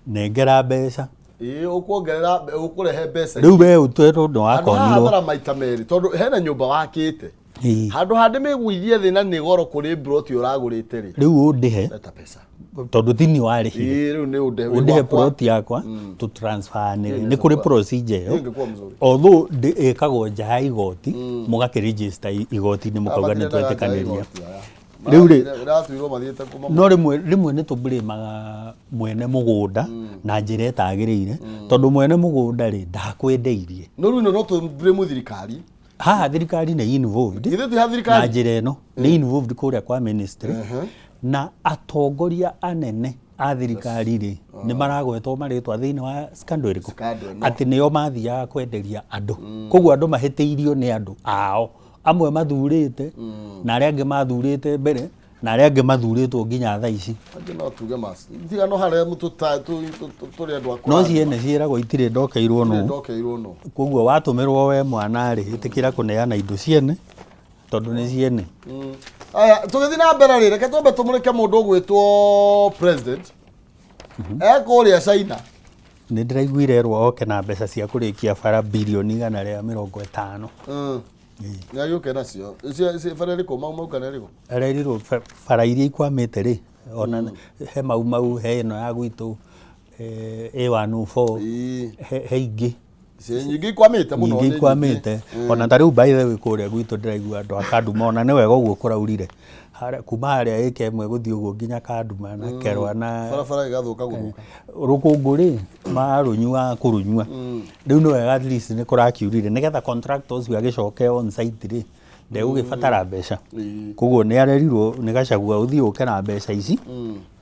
nengera mbeca. Ĩĩ, ũkuongerera, ũkũrehe mbeca. Rĩu we ũtwerwo nĩ Handũ haha wakonirwo. Hathara maita merĩ, tondũ hena nyũmba wakĩte. Ĩĩ. Handũ ha ndĩmĩgũithie thĩ na nĩ goro kũrĩ mburoti ũragũrĩte rĩ, Rĩu ũndĩhe. Leta pesa. Tondũ tini warĩhire. Ĩĩ, rĩu nĩ ũndĩhe. Ũndĩhe plot yakwa tũtransferanĩre. Nĩ kũrĩ procedure ĩyo. Ingĩkuwa mzuri. Although ĩkagwo nja ya igoti, mũgakĩregister igoti-inĩ, mũkauga nĩ twetĩkanĩria. Rĩu rĩ, Ratuirwo mathiĩte kuma. No rĩmwe nĩ tũblĩmaga mwene mũgũnda na njĩra ĩtagĩrĩire, tondũ mwene mũgũnda rĩ, ndakwendeirie. No rĩu ĩno no tũblame thirikari. Haha thirikari nĩ involved. Githĩ ti ha Na thirikari? Njĩra ĩno nĩ involved kũrĩa kwa ministry, na atongoria anene a thirikari rĩ, nĩ maragwetwo marĩtwa thĩinĩ wa scandal ĩrĩkũ. Scandal ĩno. Atĩ nĩo mathiaga kwenderia andũ. Koguo andũ mahĩtĩirio nĩ andũ ao amwe mathurĩte, na arĩa angĩ mathurĩte mbere, na arĩa angĩ mathurĩtwo nginya thaa ici. Angĩ no tuge mas tiga no harĩa tũrĩ andũ a No ciene ciĩragwo itirĩ ndokeirwo nũ. Ndokeirwo no. Koguo watũmĩrwo we mwana rĩ, ĩtĩkĩra kũneana indo ciene, tondũ nĩ ciene. Aya, tũgĩthiĩ na mbere rĩ, reke twambe tũmũrĩke mũndũ ũgwĩtwo president ekũrĩa China. Nĩ ndĩraiguire erwo oke na mbeca cia kũrĩkia bara birioni 150. Nĩ agĩũke nacio. Bara ĩrĩkũ mau kana ĩrĩkũ? Arerirwo bara iria ikwamĩte rĩ, ona he Mau Mau, he ĩno ya gwitũ, A104. He ingĩ. Nyingĩ ikwamĩte mũno. Nyingĩ ikwamĩte. Ona ta rĩu, by the way, kũrĩa gwitũ ndĩraigua andũ a Kanduma, ona nĩ wega ũguo kũraurire. Kuma harĩa ĩka ĩmwe gũthiĩ ũguo nginya Kanduma na Kerwa na Barabara ĩgathũka gũthũka. Rũkũngũ rĩ, marũnyua kũrũnyua. Rĩu nĩ wega at least nĩ kũrakiurire, nĩgetha contractor ũcio agĩcoke on site rĩ, ndegũgĩbatara mbeca. Koguo nĩ arerirwo nĩ Gachagua, ũthiĩ ũke na mbeca ici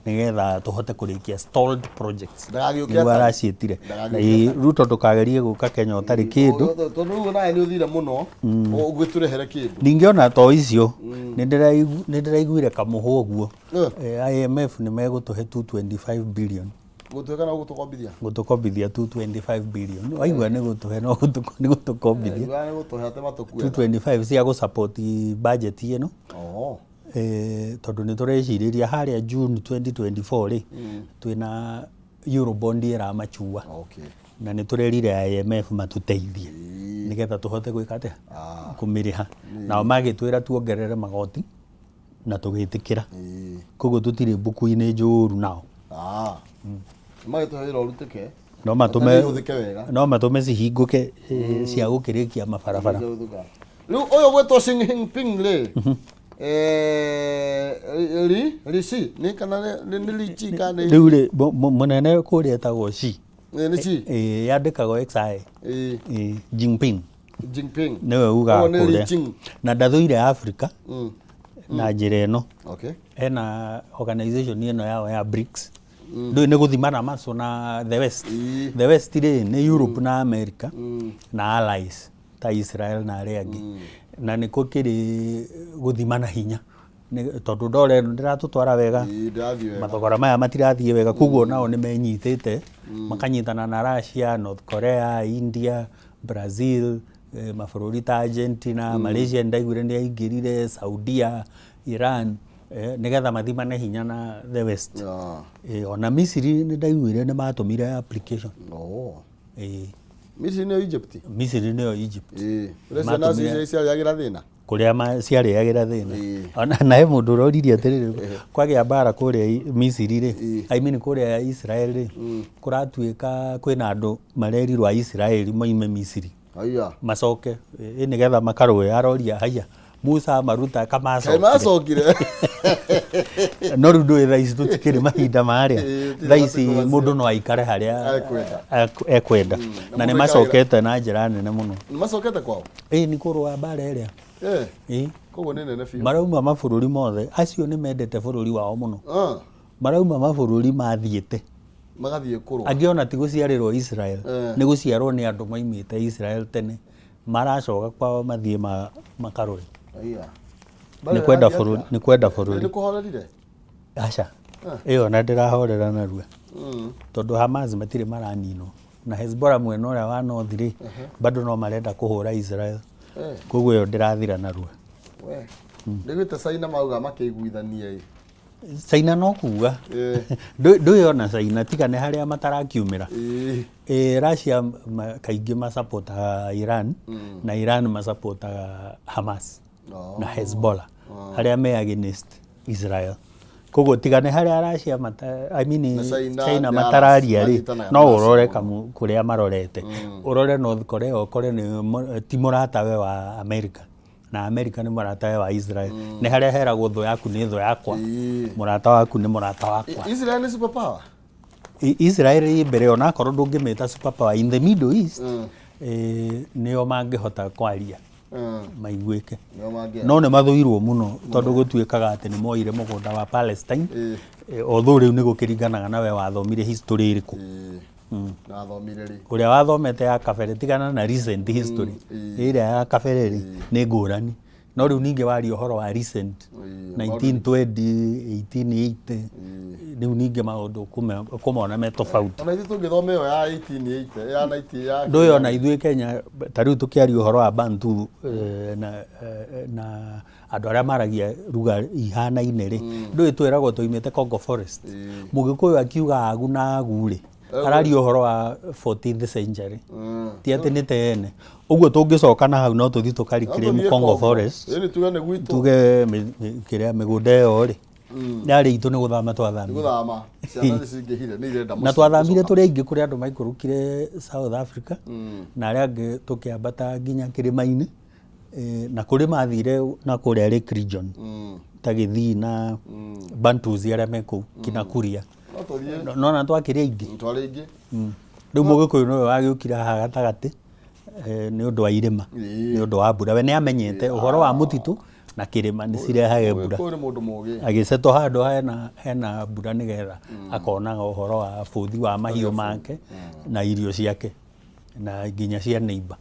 nĩgetha tũhote kũrĩkia stalled projects. Ndagagĩũke Nĩguo atarĩ. araciĩtire. Ndagagĩũke. Ĩĩ, Ruto, ndũkagerie gũka Kenya ũtarĩ kĩndũ. Tondũ rĩu nawe nĩ ũthire mũno ũgĩtũrehere kĩndũ. Ningĩ ona to icio, nĩ ndĩraiguire kamũhũ ũguo. IMF nĩ megũtũhe 225 billion. Gũtuĩka na gũtũkombithia. Gũtũkombithia 225 billion. Waigua nĩ gũtũhe, no nĩ gũtũkombithia. Nĩ gũtũhe atĩ matũkue. 225 cia gũsupport budget ĩno. Tondũ nĩ tũrecirĩria harĩa June 2024 rĩ, twĩna Eurobond ĩramachua. Na nĩ tũrerire IMF matũteithie nĩgetha tũhote gwĩka atĩa, kũmĩrĩha. Nao magĩtwĩra tuongerere magoti na tũgĩtĩkĩra. Koguo tũtirĩ mbuku-inĩ njũru nao. Magĩtũhe wĩra ũrutĩke. No matũme Ũthike wega. No matũme cihingũke, cia gũkĩrĩkia mabarabara. Rĩu ũyũ gwĩtwo Xi Jinping rĩ, ri Xi nĩ kana nĩ Li Chi kana nĩ Rĩu rĩ, mũnene kũrĩa etagwo Xi. Nĩ Xi. Yandĩkagwo XI. Jinping. Jinping. Nĩwe ugaga Ũguo nĩ Li kũrĩa Jing. Na ndathũire Africa na njĩra ĩno. Ena organization ĩno yao ya BRICS, ndũĩ nĩ gũthimana maco na the West. The West rĩ, nĩ Europe na America na allies ta Israel na arĩa angĩ, na nĩ gũkĩrĩ gũthimana hinya. Tondũ ndora ĩno ndĩratũtwara wega. Ĩĩ, ndĩrathiĩ wega. Mathogora maya matirathiĩ wega, koguo nao nĩ menyitĩte makanyitana na Russia, North Korea, India, Brazil, mabũrũri ta Argentina, Malaysia nĩndaiguire nĩ yaingĩrire, Saudia, Iran, nĩgetha mathimane hinya na the West. Ona Misiri nĩndaiguire nĩ matũmire application. Misiri nĩyo Egypt. Misiri nĩyo Egypt. Ĩĩ, ũrĩa ciana icio ciarĩagĩra thĩna. Kũrĩa ciarĩagĩra thĩna. Ona na he mũndũ ũroririe atĩrĩrĩ, kwagĩa mbara kũrĩa Misiri rĩ, I mean kũrĩa Israel rĩ, kũratuĩka kwĩna andũ marerirwo a Israel moime Misiri. Haiya. Macoke ĩ nĩgetha makarũe. Aroria haiya, Musa amaruta Kaĩ kamacokire? Macokire. No rĩu ndũĩ thaa ici tũtikĩrĩ mahinda marĩa. Ĩĩ, Thaa ici matukũ macio. Mũndũ no aikare harĩa Ekwenda. Ekwenda. Na Na nĩ mũndũ macokete na njĩra nene mũno. Nĩ macokete kwao? Ĩ, nĩ kũrũa mbara ĩrĩa. Ĩ. Koguo nĩ nene biũ. Marauma mabũrũri mothe. Acio nĩ mendete bũrũri wao mũno. Marauma mabũrũri mathiĩte. Magathiĩ kũrũa. Angĩ ona ti gũciarĩrwo Israel, nĩ gũciarwo nĩ andũ maimĩte Israel tene. Maracoka kwao mathiĩ makarũe. Haiya. Nĩ kwenda bũrũri, nĩ kwenda bũrũri. Nĩ kũhorerire? Aca. Ĩyo ona ndĩrahorera narua. Tondũ Hamas matirĩ maraninwo. Na Hezbollah mwena ũrĩa wa North rĩ, bado no marenda kũhũra Israel. Koguo ĩyo ndĩrathira narua. We. Ndiguĩte China mauga makĩiguithania ĩ. China no kuga. Ndũĩ ona China tiga nĩ harĩa matarakiumĩra. Russia kaingĩ masapotaga Iran na Iran masapotaga Hamas na Hezbollah harĩa me against Israel. Koguo tiga nĩ harĩa Russia mata, I mean Na China China nĩ matararia rĩ, manyitanaga no na Russia ũrore mũno. kamu kũrĩa marorete. Ũrore North Korea ũkore nĩ ti mũratawe wa America. Na America nĩ mũratawe wa Israel. Nĩ harĩa heragwo thũ yaku nĩ thũ yakwa. Mũrata waku nĩ mũrata wakwa. Israel nĩ superpower? Israel ĩ mbere onakorwo ndũngĩmĩta superpower in the Middle East, nĩo mangĩhota kwaria maiguĩke. Nĩo mangĩaria. No nĩ mathũirwo mũno tondũ gũtuĩkaga atĩ nĩ moire mũgũnda wa Palestine. Although rĩu nĩ gũkĩringanaga na we wathomire history ĩrĩkũ. Nathomire rĩ? Ũrĩa wathomete ya kabere, tigana na recent history. Ĩrĩa ya kabere rĩ, nĩ ngũrani. No rĩu ningĩ waria ũhoro wa recent 1920, 1880, rĩu ningĩ maũndũ ũkũmona me tofauti. Ona ithuĩ tũngĩthoma ĩyo ya 1880, ya 90 ya Ndũĩ ona ithuĩ Kenya ta rĩu tũkĩaria ũhoro wa Bantu na andũ arĩa maragia ruga ihanaine rĩ, ndũĩ twĩragwo tũimĩte Congo Forest. Mũgĩkũyũ akiuga agu na agu rĩ, araria ũhoro wa 14th century. Ti atĩ nĩ tene. Ũguo tũngĩcoka na hau no tũthiĩ tũkariclaim Tũthiĩ Congo Forest. Ĩni tuge nĩ gwitũ. Tuge kĩrĩa mĩgũnda ĩyo rĩ, yarĩ itũ, nĩ gũthama Nĩ twathamire. Gũthama. Ciana nĩ cingĩhire, nĩ irenda Na mũciĩ twathamire gũcoka. tũrĩ aingĩ. Kũrĩ andũ maikũrũkire South Africa na arĩa angĩ tũkĩambata nginya kĩrĩma-inĩ, na kũrĩ mathire na kũrĩa Lake Region ta Gĩthii na Bantus arĩa me kũu kina Kuria. No tũthiĩ. Nona twakĩrĩ aingĩ. Twarĩ aingĩ. Rĩu Mũgĩkũyũ nĩwe wagĩũkire haha gatagatĩ, nĩ ũndũ wa irĩma, nĩ ũndũ wa mbura. We nĩ amenyete ũhoro wa mũtitũ na kĩrĩma nĩ cirehage mbura. Ũyũ nĩ mũndũ mũgĩ. Agĩcetwo handũ hena mbura nĩgetha akonaga ũhoro wa bũthi wa mahiũ make na irio ciake na nginya cia neighbor.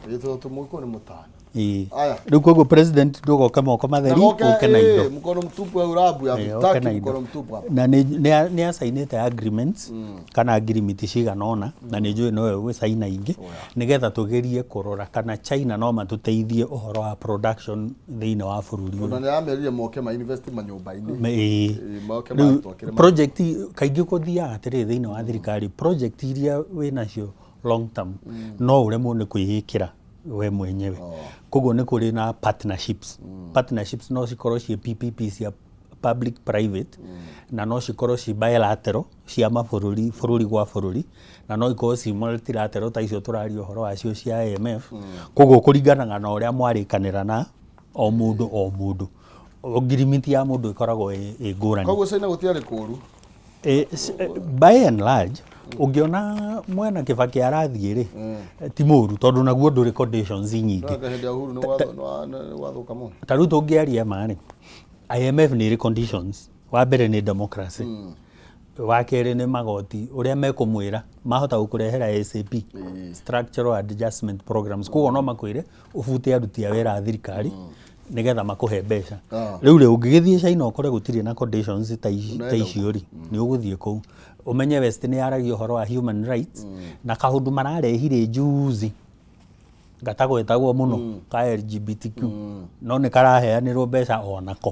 Ĩ tondũ Mũgĩkũyũ nĩ mũtana. Ĩĩ. Aya. Rĩu koguo president, ndũgoke moko matheri, Ndagoke, ũke na indo. Mkono mtupu au rabu ya Ĩĩ, ũke tutaki na indo. mkono mtupu hapa. Na nĩ acainĩte agreements kana ngirimiti cigana ũna, na nĩ njũĩ nowe ũgũcaina ingĩ nĩgetha tũgerie kũrora kana China no matũteithie ũhoro wa production thĩinĩ wa bũrũri ũyũ. Ona nĩ aramerire moke ma invest manyũmba-inĩ. Ĩĩ. Ĩĩ, moke Rĩu matwakĩre project kaingĩ kũthiaga atĩrĩrĩ, thĩinĩ wa thirikari project iria wĩ nacio long term no ũremwo nĩ kwĩĩkĩra we mwenyewe. Koguo nĩ kũrĩ na partnerships. Partnerships no cikorwo ciĩ PPP cia public private, na no cikorwo ci bilateral cia mabũrũri, bũrũri gwa bũrũri, na no ikorwo ci multilateral ta icio tũraria ũhoro wacio cia IMF. Koguo kũringanaga na ũrĩa mwarĩkanĩra na o mũndũ o mũndũ, ngirimiti ya mũndũ ĩkoragwo ĩ ngũrani. Koguo China gũtiarĩ kũũru. By and large, ũngĩona mwena Kibaki arathiĩ rĩ, ti mũru tondũ naguo ndũrĩ conditions nyingĩ. No hĩndĩ ya Uhuru nĩ gwathoka mũno. Ta rĩu tũngĩaria ma rĩ, IMF nĩ ĩrĩ conditions. Wa mbere nĩ democracy, wa kerĩ nĩ magoti ũrĩa mekũmwĩra mahota gũkũrehera SAP, structural adjustment programs. Koguo no makwĩre ũbute aruti a wĩra a thirikari nĩgetha makũhe mbeca. Rĩu rĩ, ũngĩgĩthiĩ China ũkore gũtirĩ na conditions ta icio rĩ, nĩ ũgũthiĩ kũu ũmenye West nĩ yaragia ũhoro wa human rights na kaũndũ mararehire juzi. Gatagwetagwo mũno ka LGBTQ no nĩ karaheanĩrwo mbeca onako.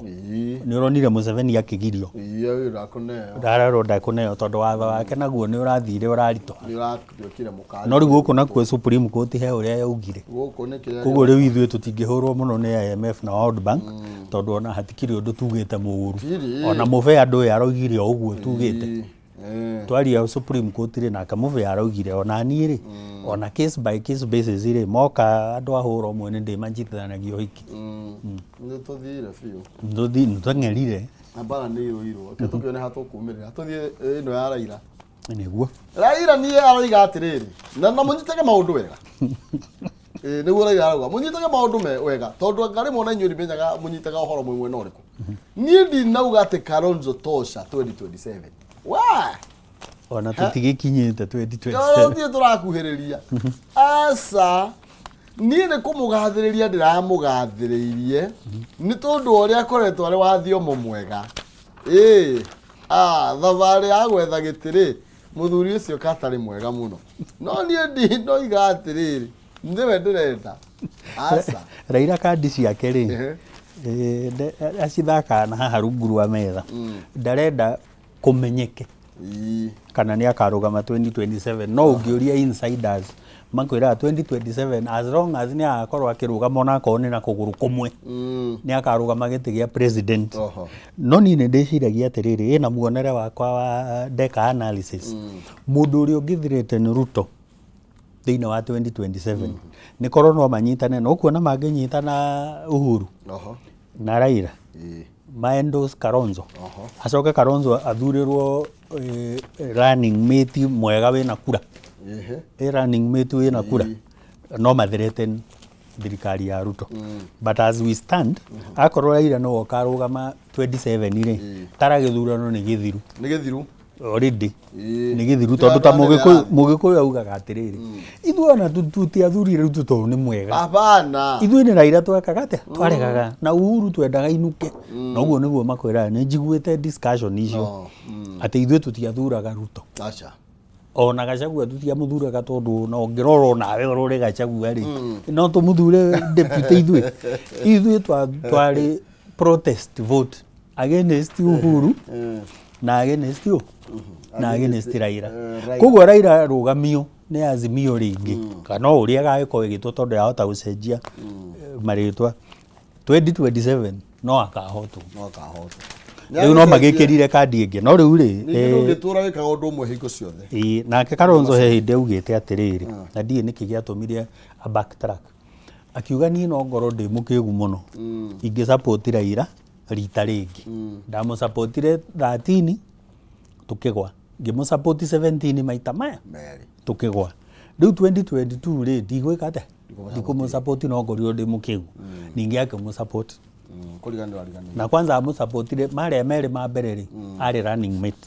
Nĩ ũronire Museveni akĩgirio. Iye wĩra kũneo. Ndararwo ndekũneo tondũ watho wake naguo nĩ ũrathire ũraritũha. Nĩ ũratuĩkire mũkali. No rĩu gũkũ nakuo Supreme Court he ũrĩa yaugire. Gũkũ nĩ kĩrĩa. Koguo rĩu ithuĩ tũtingĩhũrwo mũno nĩ IMF na World Bank tondũ ona hatikĩrĩ ũndũ tugĩte mũũru. Tirĩ. Ona mũbe andũ ũyũ araugire o ũguo tugĩte. Twaria Supreme Court rĩ nake mũbe araugire ona niĩ rĩ ona case by case basis rĩ moka andũ a hũra ũmwe nĩ ndĩmanyitithanagia ũhiki. Nĩ tũthire biũ. Nĩtũng'erire. Na mbara nĩ irũirwo. Reke tũkĩone ha tũkumĩrĩra. Tũthiĩ ĩno ya Raila. Nĩguo. Raila niĩ aroiga atĩrĩrĩ, na mũnyitage maũndũ wega. Ĩĩ nĩguo Raila arauga, mũnyitage maũndũ wega tondũ anga rĩmwe ona inyuĩ ndimenyaga mũnyitaga ũhoro mwĩ mwena ũrĩkũ. Niĩ ndinauga atĩ Kalonzo tosha 2027. Wa! Ona tũtigĩkinyĩte 2027. Tũthiĩ tũrakuhĩrĩria. Aca. Niĩ nĩ kũmũgathĩrĩria ndĩramũgathĩrĩirie nĩ tondũ wa ũrĩa akoretwo arĩ wa thiomo mwega. Ĩĩ. Ah, thabarĩ ya gwetha gĩtĩ rĩ, mũthuri ũcio katarĩ mwega mũno. No niĩ ndinoiga atĩrĩrĩ, nĩwe ndĩrenda. Aca. Raila kandi ciake rĩ, acithakaga na haha rungu rwa metha. Ndarenda kũmenyeke kana nĩ akarũgama 2027 no ũngĩũria insiders makwĩraga 2027 as long as nĩ agakorwo akĩrũgama onakorwo nĩ na kũgũrũ kũmwe nĩ akarũgama gĩtĩ gĩa president. No niĩ nĩ ndĩciragia atĩrĩrĩ, ĩna muonere wakwa wa ndeka analysis, mũndũ ũrĩa ũngĩthreaten Ruto thĩinĩ wa 2027 nĩ korwo no manyitane, no ũkuona mangĩnyitana Uhuru na Raila maendorse Kalonzo, acoke Kalonzo athurirwo running mate mwega wĩna kura, running mate wĩna kura, no mathreaten thirikari ya Ruto. But as we stand, akorwo Raila nĩwe ũkarũgama 27 rĩ, tara gĩthurano nĩ gĩthiru. Nĩ gĩthiru. Already nĩ gĩthiru tondũ ta Mũgĩkũyũ augaga atĩrĩrĩ, ithuĩ ona tũtiathurire Ruto tondũ nĩ mwega. Hapana. Ithuĩ nĩ Raila twekaga atĩa? Twaregaga na Uhuru twendaga inuke. Na ũguo nĩguo makwĩraga, nĩ njiguĩte discussion icio atĩ ithuĩ tũtiathuraga Ruto. Aca. Ona Gachagua tũtiamũthuraga tondũ ona ũngĩrora onawe ũrore Gachagua rĩ, no tũmũthure deputy ithuĩ. Ithuĩ twarĩ protest vote against Uhuru na against ũ na against Raila. Koguo Raila rũgamio nĩ Azimio rĩngĩ kana o ũrĩa ĩgagĩkorwo ĩgĩtwo tondũ yahota gũcenjia marĩtwa 2027 no akahotwo. No akahotwo. Rĩu no magĩkĩrire kandi ĩngĩ no rĩu rĩ Ningĩ ndũngĩtũra wĩkaga ũndũ ũmwe hingo ciothe. Ĩĩ, nake Kalonzo he hĩndĩ augĩte atĩrĩrĩ, na ndiũĩ nĩkĩ gĩatũmire a backtrack, akiuga niĩ no ngorwo ndĩ mũkĩgu mũno ingĩ support Raila rita rĩngĩ. Ndamũsupportire 13 tukĩgwa, ngĩmũsupport 17 maita maya Merĩ. tukĩgwa. Rĩu 2022 rĩ ndigwĩka atĩa, ndikũmũsupport no ngorirwo ndĩ mũkĩgu. Ningĩ akĩmũsupport. Kũriganĩrwo ariganĩirwo. Na kwanza amũsupportire marĩa merĩ ma mbere rĩ arĩ running mate,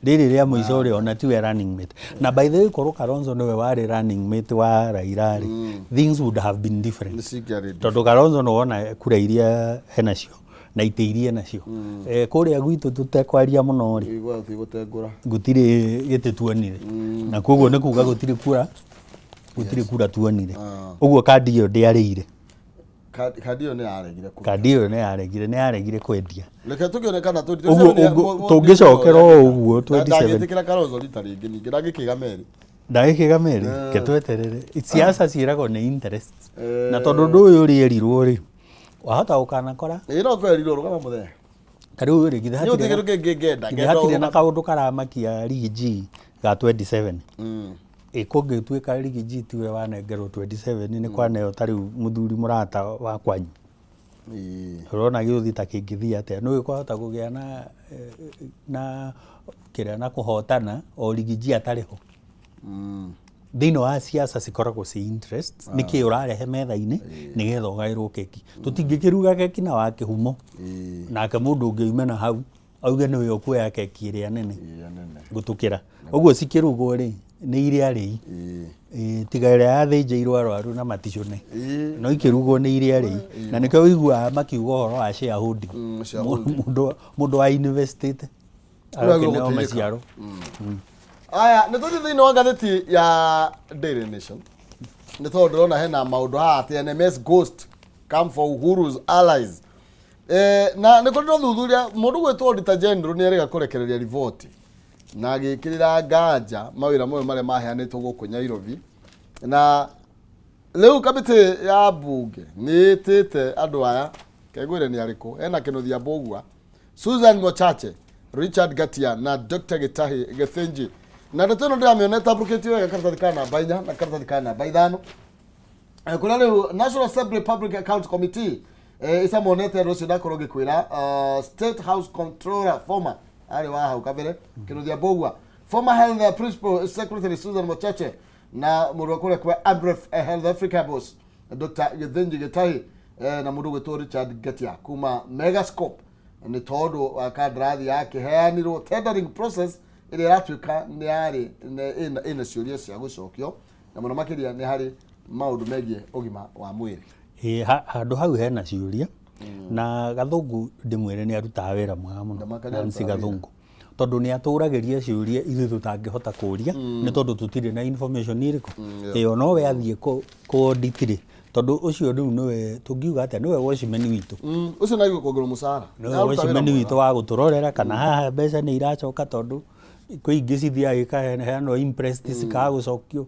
rĩrĩ rĩa mũico rĩ ona tiwe running mate. Na by the way, korwo Kalonzo nĩwe warĩ running mate wa Raila rĩ, things would have been different. Nĩ cingĩarĩ. Tondũ Kalonzo nĩ wona kura iria enacio na itĩ iria enacio kũrĩa gwitũ tũtekwaria mũno rĩ, Igua tigũtengũra. Gũtirĩ gĩtĩ tuonire, na koguo nĩ kuga gũtirĩ kura, gũtirĩ kura tuonire. Ũguo kandi ĩyo ndĩarĩire. Kandi ĩyo nĩ yaregire kũruta. Kandi ĩyo nĩ yaregire, nĩ yaregire kwendia. Reke tũkĩone kana Ũguo tũngĩcokera o ũguo 27. Ndangĩtĩkĩra Kalonzo rita rĩngĩ ningĩ ndangĩkĩga merĩ. Ndagĩkĩga merĩ, ke tweterere. Siasa ciĩragwo nĩ interest, na tondũ ũndũ ũyũ ũrĩerirwo rĩ, wahota gũkanakora. Ĩĩ no kwerirwo rũgama mũthee. Ta rĩu rĩ, githĩ Nĩ hatirĩ ũtigĩrũ kĩngĩ ngenda. githĩ hatirĩ na kaũndũ karamakia Riggy G ga 27? Ĩ kũngĩtuĩka Riggy G tiwe wanengerwo 27 nĩ kwaneo ta rĩu mũthuri mũrata wa kwanyu, ũrona gĩũthi ta kĩngĩthiĩ atĩa? Nĩ kwahota kũgĩa na kĩrĩa na kũhotana o Riggy G atarĩ ho. Thĩinĩ wa siasa cikoragwo ci interest, nĩkĩ ũrarehe metha-inĩ nĩgetha ũgaĩrwo keki. Tũtingĩkĩruga keki na wa kĩhumo nake mũndũ ũngĩ oime na hau auge nĩwe ũkuoya keki ĩrĩa nene gũtũkĩra. Ũguo cikĩrugwo rĩ, nĩ iria rĩi, tiga ĩrĩa yathĩnjĩirwo arwaru na maticũne, no ikĩrugwo nĩ iria rĩi. Na nĩkĩo ũiguaga makiuga ũhoro wa shareholding. Mũndũ wa investĩte agakĩneo maciaro. Aya, nĩ tũthiĩ thĩinĩ wa ngathĩti ya Daily Nation. Nĩ tondũ ndĩrona hena maũndũ haha atĩ NMS ghost come for Uhuru's allies. Na nĩ kũrĩ na ũthuthuria mũndũ gwĩtwo Auditor General nĩ erĩga kũrekereria riboti na agĩkĩrĩra nganja mawĩra mamwe marĩa maheanĩtwo gũkũ Nairobi. Na rĩu kamĩtĩ ya mbunge nĩ ĩtĩte andũ aya, kengwĩre nĩ arĩkũ, hena Kĩnuthia Mbũgua, Susan Mochache, Richard Gatia na Dr. Gitahi Githinji. Na ndeto ĩno ndĩramĩona ĩtambũrũkĩtio wega karatathi ka namba 4 na karatathi ka namba 5. Kũrĩa rĩu National Assembly Public Accounts Committee ĩcamonete andũ acio ndakorwo ngĩkwĩra, State House Controller former arĩ wa hau kabere Kĩnuthia Mbũgua, former Health Principal Secretary Susan Mochache na mũndũ wa kũrĩa kwa Amref Health Africa boss Dr. Githinji Gitahi na mũndũ gwĩtwo Richard Ngatia kuma Megascope, nĩ tondũ wa kandarathi yakĩheanirwo tendering process ĩrĩa ĩratuĩka nĩ yarĩ ĩna ciũria cia gũcokio, na mũno makĩria nĩ harĩ maũndũ megiĩ ũgima wa mwĩrĩ. Ĩĩ, handũ hau hena ciũria na Gathũngũ ndĩmwĩre nĩ arutaga wĩra mwega mũno. Ndamaka nĩ Nancy arutaga wĩra. Gathũngũ, tondũ nĩ atũragĩria ciũria ithuĩ tũtangĩhota kũria nĩ tondũ tũtirĩ na information ĩrĩkũ ĩyo, no we athiĩ kũ audit rĩ, tondũ ũcio rĩu nĩwe tũngiuga atĩa, nĩwe watchman witũ. Ũcio nagĩrĩirwo kuongerwo mũcara. Nĩwe Nĩaruta wĩra watchman mwega. witũ wa gũtũrorera kana haha mbeca nĩ iracoka, tondũ kwĩ ingĩ cithiaga ikaheanwo imprest cikaga gũcokio,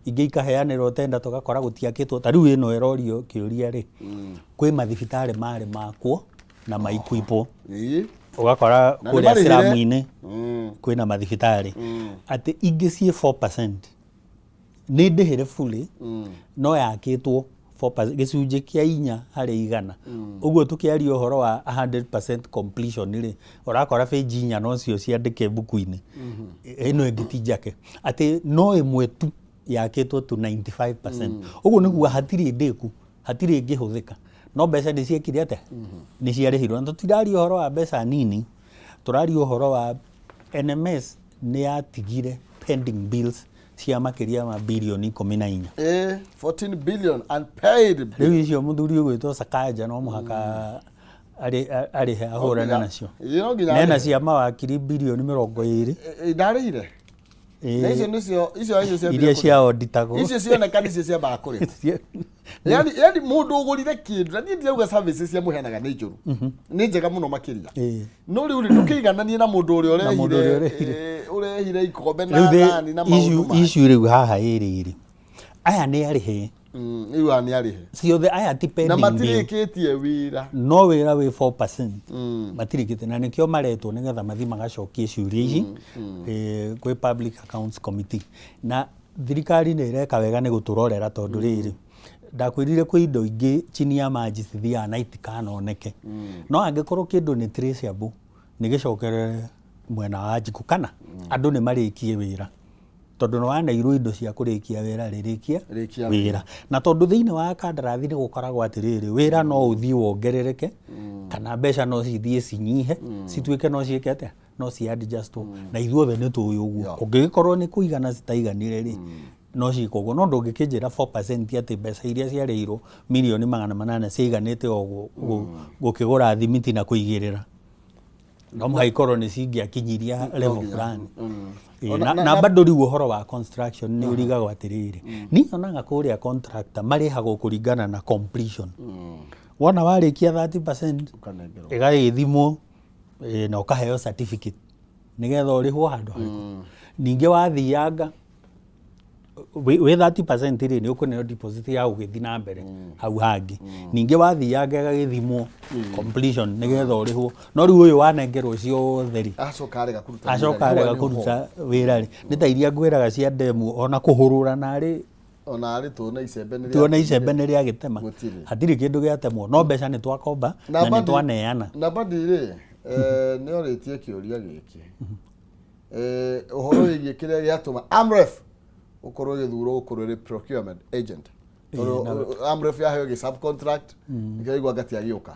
ingĩ ikaheanĩrwo tenda tũgakora gũtiakĩtwo. Ta rĩu ĩno ĩrorio kĩũria rĩ, kwĩ mathibitarĩ marĩ makwo na maikwipwo, ũgakora Na nĩ kũrĩa marĩhĩre. ciramu-inĩ kwĩna mathibitarĩ atĩ ingĩ ciĩ 4% nĩ ndĩhĩre fully, no yakĩtwo 4%, gĩcunjĩ kĩa 4%. Ũguo tũkĩaria ũhoro wa 100% completion rĩ, ũrakora bĩnji 4 nocio ciandĩke mbuku-inĩ, ĩno ĩngĩ ti njake, atĩ no ĩmwe tu yakĩtwo to 95%. Ũguo nĩ kuga hatirĩ ndĩku, hatirĩ ĩngĩhũthĩka, no mbeca nĩ ciekire atĩa? Nĩ ciarĩhirwo. Na tũtiraria ũhoro wa mbeca nini, tũraria ũhoro wa NMS nĩ yatigire pending bills cia makĩria ma birioni 14. 14 billion unpaid. Rĩu icio mũthuri ũgwĩtwo Sakaja no mũhaka arĩhe, ahũrane nacio. Ĩĩ, no nginya nena arĩhe. Cia mawakiri birioni 20. Ndarĩhire. Na icio nĩcio icio icio cia Iria cia auditagwo. Icio cioneka nĩcio ciambaga kũrĩha. Yani mũndũ ũgũrire kĩndũ, na niĩ ndirauga services cia mũheanaga nĩ njũru, nĩ njega mũno makĩria, no rĩu rĩ, ndũkĩigananie na mũndũ ũrĩa Na mũndũ ũrĩa ũrehire ũrehire. ũrehire ikombe na Rĩu thani na maũndũ mangĩ. Issue rĩu haha ĩrĩ rĩ, aya nĩ arĩhe. Rĩu aya nĩ arĩhe. Ciothe aya ti Na pending bill. matirĩkĩtie wĩra. No wĩra wĩ 4% matirĩkĩte, na nĩkĩo maretwo nĩgetha mathiĩ magacokie ciũria ici kwĩ Public Accounts Committee. Na thirikari nĩ ĩreka wega nĩ gũtũrorera, tondũ rĩrĩ, ndakwĩrire kwĩ indo ingĩ chini ya maji cithiaga na itikanoneke, no angĩkorwo kĩndũ nĩ traceable, nĩ gĩcokerere mwena wa njikũ kana andũ nĩ marĩkie wĩra, tondũ nĩ waneirwo indo cia kũrĩkia wĩra rĩ, rĩkia Rĩkia. wĩra. Na tondũ thĩinĩ wa kandarathi nĩ gũkoragwo atĩrĩrĩ, wĩra no ũthiĩ wongerereke kana mbeca no cithiĩ cinyihe, cituĩke no ciĩke atĩa, no ci adjustwo, na ithuothe nĩ tũĩ ũguo. Kũngĩgĩkorwo nĩ kũigana citaiganire rĩ, no ciĩkwo ũguo, no ndũngĩkĩnjĩra 4% atĩ mbeca iria ciarĩirwo mirioni 800 ciaiganĩte o gũkĩgũra thimiti na kũigĩrĩra, no mũhaka ikorwo nĩ cingĩakinyiria level fulani. Ĩĩ, na bado rĩu ũhoro wa construction nĩ ũrigagwo atĩrĩrĩ, niĩ nyonaga kũrĩa contractor marĩhagwo kũringana na completion. Wona warĩkia 30% Ũkanengerwo. Ĩgagĩthimwo na ũkaheo certificate nĩgetha ũrĩhwo handũ harĩkũ. Ningĩ wathianga wĩ 30% rĩ, nĩ ũkũneo deposit ya gũgĩthiĩ na mbere hau hangĩ. Ningĩ wathianga ĩgagĩthimwo completion nĩgetha ũrĩhwo. No rĩu ũyũ wanengerwo ciothe rĩ, Acoka arega kũruta acoka wĩra. Arega Nĩ kũruta wĩra rĩ, nĩ ta iria ngwĩraga cia ndemu, ona kũhũrũra narĩ. Ona arĩ tuona icembe nĩ Tuona icembe nĩ rĩagĩtema. Gũtirĩ. Hatirĩ kĩndũ gĩatemwo, no mbeca nĩ twakomba na nĩ twaneana. Na badi rĩ, nĩ orĩtie kĩũria gĩkĩ, ũhoro wĩgiĩ kĩrĩa gĩatũma Amref ũkorwo ĩgĩthurwo gũkorwo ĩrĩ procurement agent, tondũ Amref yaheo gĩ subcontract nĩkĩo aigua ngati agĩũka.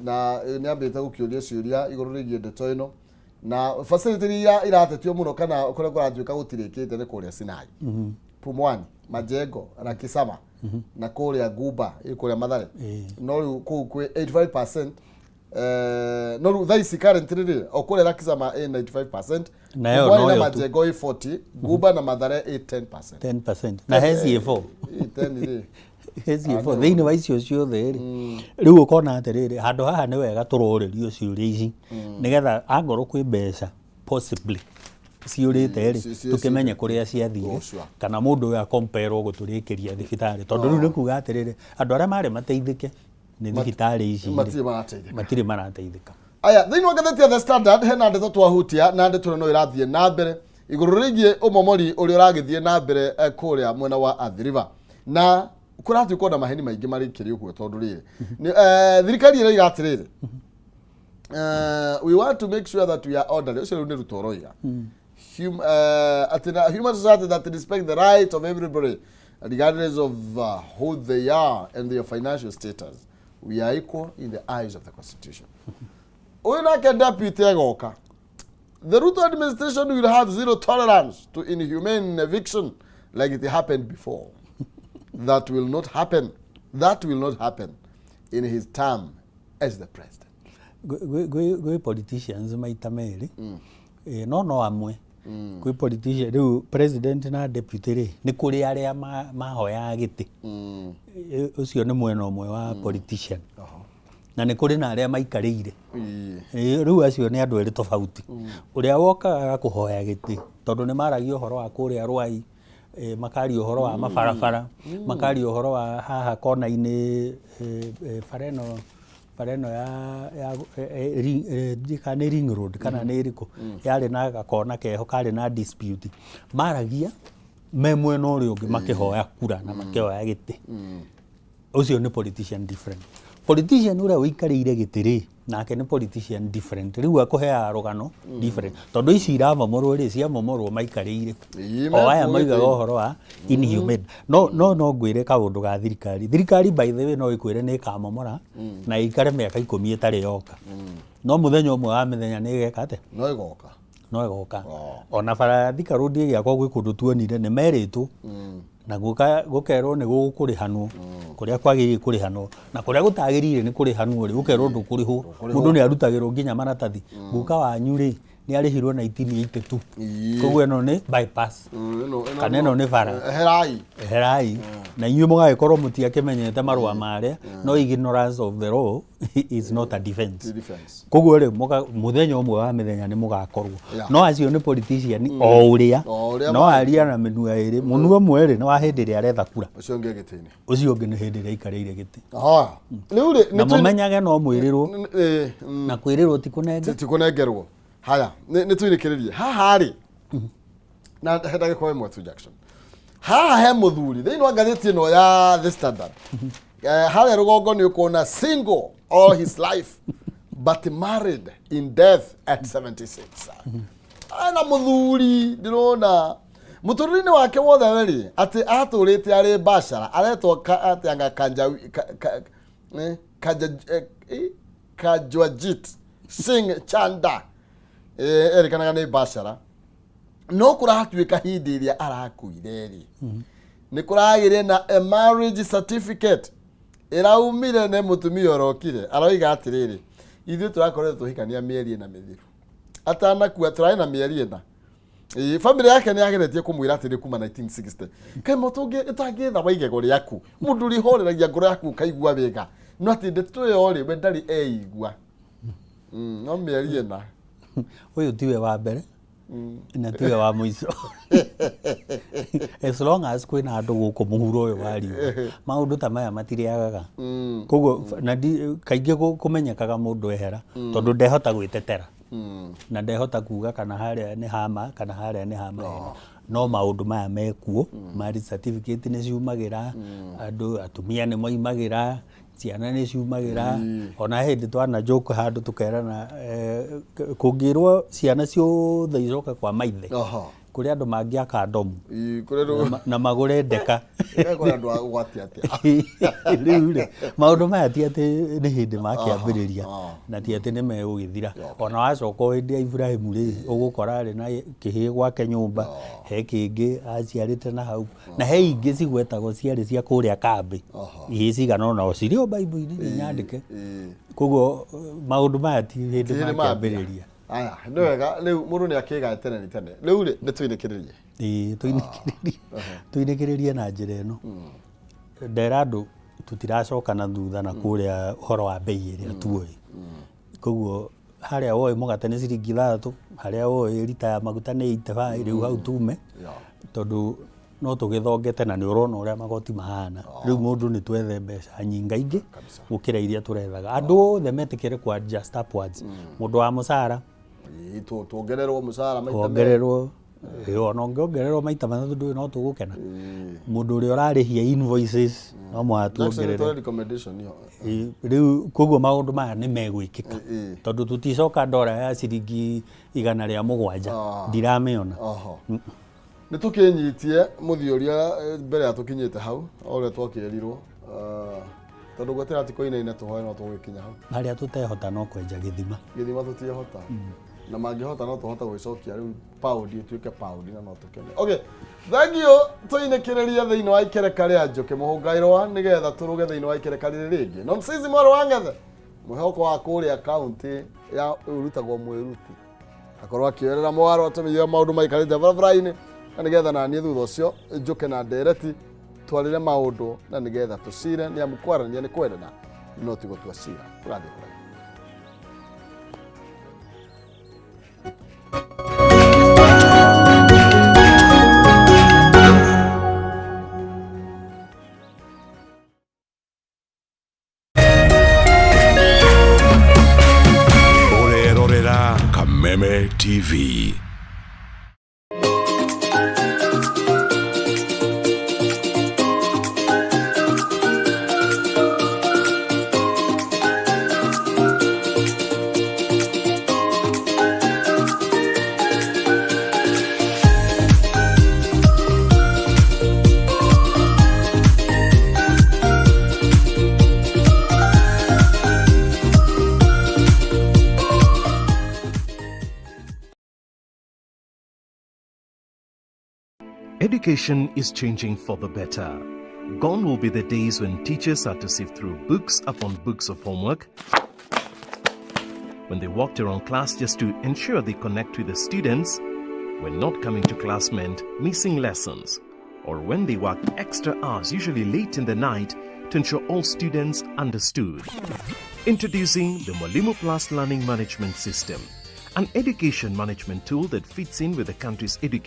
Na nĩ ambĩte gũkĩũria ciũria igũrũ rĩgiĩ ndeto ĩno na facility iria iratetio mũno kana kũrĩa kũratuĩka gũtirĩkĩte nĩ kũrĩa Sinai, Pumwani, Majengo na Kisama na kũrĩa Guba ĩ kũrĩa Mathare. No rĩu kũu kwĩ 85% No rĩu thaa ici currently rĩ, o kũrĩa Lakisama ĩ 95%, Nayo Mbwari na noyo tu. Majengo ĩ 40, Gumba na Mathare ĩ 10%. 10% na he CA4. Ĩ 10 rĩ. He CA4 thĩinĩ wa icio ciothe rĩ, rĩu ũkona atĩrĩrĩ, handũ haha nĩ wega tũrorĩrio ciũria ici nĩgetha angorwo kwĩ mbeca possibly ciũrĩte rĩ, tũkĩmenye kũrĩa ciathire, Oh, sure. kana mũndũ ũyũ akomperwo gũtũrĩkĩria thibitarĩ, tondũ rĩu nĩ kuga atĩrĩrĩ, andũ arĩa marĩ mateithĩke nĩ thibitarĩ ici rĩ, Matirĩ marateithĩka. Matirĩ marateithĩka. Aya, thĩinĩ wa ngathĩti ya The Standard hena ndeto twahutia na ndeto ĩno no ĩrathiĩ na mbere igũrũ rĩgiĩ ũmomori ũrĩa ũragĩthiĩ na mbere kũrĩa mwena wa Athi River, na kũratuĩka ona maheni maingĩ marĩkĩrĩ ũguo, tondũ rĩrĩ thirikari ĩroiga atĩrĩrĩ, we want to make sure that we are orderly. Ũcio rĩu nĩ Ruto ũroiga. Atĩ na human society that respect the right of everybody regardless of who they are and their financial status. We are equal in the eyes of the constitution. Ũyũ nake deputy agoka, the Ruto administration will have zero tolerance to inhumane eviction like it happened before. That will not happen. That will not happen in his term as the president. Gwĩ politicians maita merĩ. No amwe kwĩ politician, rĩu president na deputy rĩ, nĩ kũrĩ arĩa mahoyaga gĩtĩ. Ũcio nĩ mwena ũmwe wa politician, na nĩ kũrĩ na arĩa maikarĩire. Rĩu acio nĩ andũ erĩ tofauti. Ũrĩa wokaga kũhoya gĩtĩ, tondũ nĩ maragia ũhoro wa kũrĩa Rwai, makaria ũhoro wa mabarabara, makaria ũhoro wa haha kona-inĩ, bara ĩno ya kana nĩ Ring Road kana nĩ ĩrĩkũ, yarĩ na gakona keho karĩ na dispute. Maragia me mwena ũrĩa ũngĩ makĩhoya kura na makĩhoya gĩtĩ. Ũcio nĩ politician different. Politician ũrĩa ũikarĩire gĩtĩ rĩ, nake nĩ politician different. Rĩu akũheaga rũgano different, tondũ ici iramomorwo rĩ, ciamomorwo maikarĩire o aya mekuo moigaga gĩtĩ-inĩ. Ũhoro wa inhumane. No ngwĩre kaũndũ ga thirikari. Thirikari, by the way, no ĩkwĩre nĩ ĩkamomora na ĩikare mĩaka 10 ĩtarĩ yoka, no mũthenya ũmwe wa mĩthenya nĩ ĩgeka atĩa? No ĩgoka. No ĩgoka. Oh. Ona bara ya Thika Road ĩgĩakwo, gwĩ kũndũ tuonire nĩ merĩtwo na gũkerwo nĩ gũkũrĩhanwo kũrĩa kwagĩrĩire kũrĩhanwo, na kũrĩa gũtagĩrĩire nĩ kũrĩhanwo rĩ, gũkerwo ndũkũrĩhwo. Mũndũ nĩ arutagĩrwo nginya maratathi. Guka wanyu rĩ, nĩ arĩhirwo 1982. Koguo ĩno nĩ bypass kana ĩno nĩ bara. Herai. Herai na inyuĩ mũgagĩkorwo mũtiakĩmenyete marũa marĩa. No ignorance of the law is not a defense. Ti defense. Koguo rĩ, mũthenya ũmwe wa mĩthenya nĩ mũgakorwo. No acio nĩ politician o ũrĩa O ũrĩa no aria na mĩnua ĩrĩ. Mũnua ũmwe rĩ, nĩ wa hĩndĩ ĩrĩa aretha kura. Ũcio ũngĩ gĩtĩ-inĩ. Ũcio ũngĩ nĩ hĩndĩ ĩrĩa aikarĩire gĩtĩ. Aha. Rĩu rĩ, Na mũmenyage no mwĩrĩrwo na kwĩrĩrwo ti kũnenga. Ti kũnengerwo. Haya, nĩ tũinĩkĩrĩrie haha rĩ, na he ndagĩka ĩmwe tu, Jackson. Haha he mũthuri thĩinĩ wa ngathĩti ĩno ya The Standard. Harĩa rũgongo nĩ ũkuona single all his life but married in death at 76. Ena mũthuri ndĩrona mũtũrĩre-inĩ wake wothe rĩ, atĩ atũrĩte arĩ bachelor. Aretwo atĩ anga Kanja Kanja Kajwajit Singh Chanda. Erĩkanaga nĩ bachelor, no kũratuĩka hĩndĩ ĩrĩa arakuire rĩ, nĩ kũragĩre na a marriage certificate ĩraumire nĩ mũtumia ũrokire aroiga atĩrĩrĩ, ithuĩ tũrakoretwo tũhikania mĩeri 4 mĩthiru atanakua, tũrarĩ na mĩeri 4. Ĩĩ, family yake nĩ yageretie kũmwĩra atĩrĩ kuma 1960, kaĩ ũtangĩetha wa igego rĩaku, mũndũ ũrĩhoreragia ngoro yaku ũkaigua wega, no atĩ ndeto ĩyo rĩ, we ndarĩ eigua. No mĩeri 4. Ũyũ tiwe wa mbere na tiwe wa mũico. As long as kwĩna andũ gũkũ mũhuro ũyũ wa riũa, maũndũ ta maya matirĩagaga. Koguo na kaingĩ kũmenyekaga mũndũ ehera, tondũ ndehota gwĩtetera na ndehota kuga kana harĩa nĩ hama kana harĩa nĩ hama. No maũndũ maya mekuo, marriage certificate nĩ ciumagĩra, andũ atumia nĩ moimagĩra, ciana nĩ ciumagĩra. Ona hĩndĩ twana joke handũ tũkerana, kũngĩrwo ciana ciothe icoke kwa maithe. Kũrĩ andũ mangĩaka ndomu Ii, kũrĩ rũ na magũre ndeka. Kũrĩ andũ a ũgwati atĩa? Rĩu rĩ, maũndũ maya ti atĩ nĩ hĩndĩ makĩambĩrĩria Aha. na ti atĩ nĩ megũgĩthira. Ona wacoka o hĩndĩ ya Iburahĩmu rĩ, ũgũkora arĩ na kĩhĩĩ gwake nyũmba, he kĩngĩ aciarĩte na hau, na he ingĩ cigwetagwo ciarĩ cia kũrĩa kambĩ, ihĩĩ cigana ũna o cirĩ o Bible-inĩ nĩ nyandĩke. Koguo maũndũ maya ti hĩndĩ Ti hĩndĩ mambia. makĩambĩrĩria. Aya, nĩ wega rĩu mũndũ nĩ akĩgae tene nĩ tene. Rĩu rĩ, nĩ tũinĩkĩrĩrie. Ĩĩ, tũinĩkĩrĩrie tũinĩkĩrĩrie na njĩra ĩno. Ndera andũ tũtiracoka na thutha na kũrĩa ũhoro wa mbei ĩrĩa tuoĩ. Koguo harĩa woĩ mũgate nĩ ciringi 6, harĩa woĩ rita ya maguta nĩ 85, rĩu hau tume tondũ no tũgĩthongete na nĩ ũrona ũrĩa magoti mahana. Rĩu mũndũ nĩ twethe mbeca nyingaingĩ gũkĩra iria tũrethaga. Andũ othe metĩkĩre kũ adjust upwards. Mũndũ wa mũcara Ĩĩ, tuongererwo mũcara maita merĩ. Wongererwo, ĩĩ, ona ũngĩongererwo maita matatũ ndũĩ no tũgũkena. Mũndũ ũrĩa ũrarĩhia invoices no mũhaka Jackson, tuongerere. tũre recommendation ĩyo. Ĩĩ, rĩu koguo maũndũ maya nĩ megwĩkĩka Ĩĩ. tondũ tũticoka ndora ya ciringi 107, ndiramĩona. Oho. Nĩ tũkĩnyitie mũthiũria mbere ya tũkinyĩte hau o ũrĩa twakĩrirwo, tondũ gwetera ti kũinaina tũhoe no tũgũgĩkinya hau. Harĩa tũtehota no kwenja gĩthima. Gĩthima tũtiehota na mangĩhota no tũhote gũgĩcokia rĩu paundi ĩtuĩke paundi na no tũkene. Okay, thank you. Tũinĩkĩrĩrie thĩinĩ wa ikereka rĩa njũkĩ mũhũngairwa nĩgetha tũrũge thĩinĩ wa ikereka rĩrĩ rĩngĩ. Nomsizi mwarĩ wa Ng'ethe, mwĩhoko wa kũrĩa kaunti ya ũrutagwo mwĩruti akorwo akĩoerera mwaro atũmĩire maũndũ maikarĩte barabara-inĩ na nĩgetha naniĩ thutha ũcio njũke na ndereti twarĩre maũndũ na nĩgetha tũcire nĩ amu kwarania nĩ kwendana no ti gũtua cira. Tũrathiĩ kũraihu. Ũrerorera Kameme TV. Education is changing for the better. Gone will be the days when teachers had to sift through books upon books of homework, when they walked around class just to ensure they connect with the students, when not coming to class meant missing lessons, or when they worked extra hours, usually late in the night, to ensure all students understood. Introducing the Mwalimu Plus Learning Management System, an education management tool that fits in with the country's education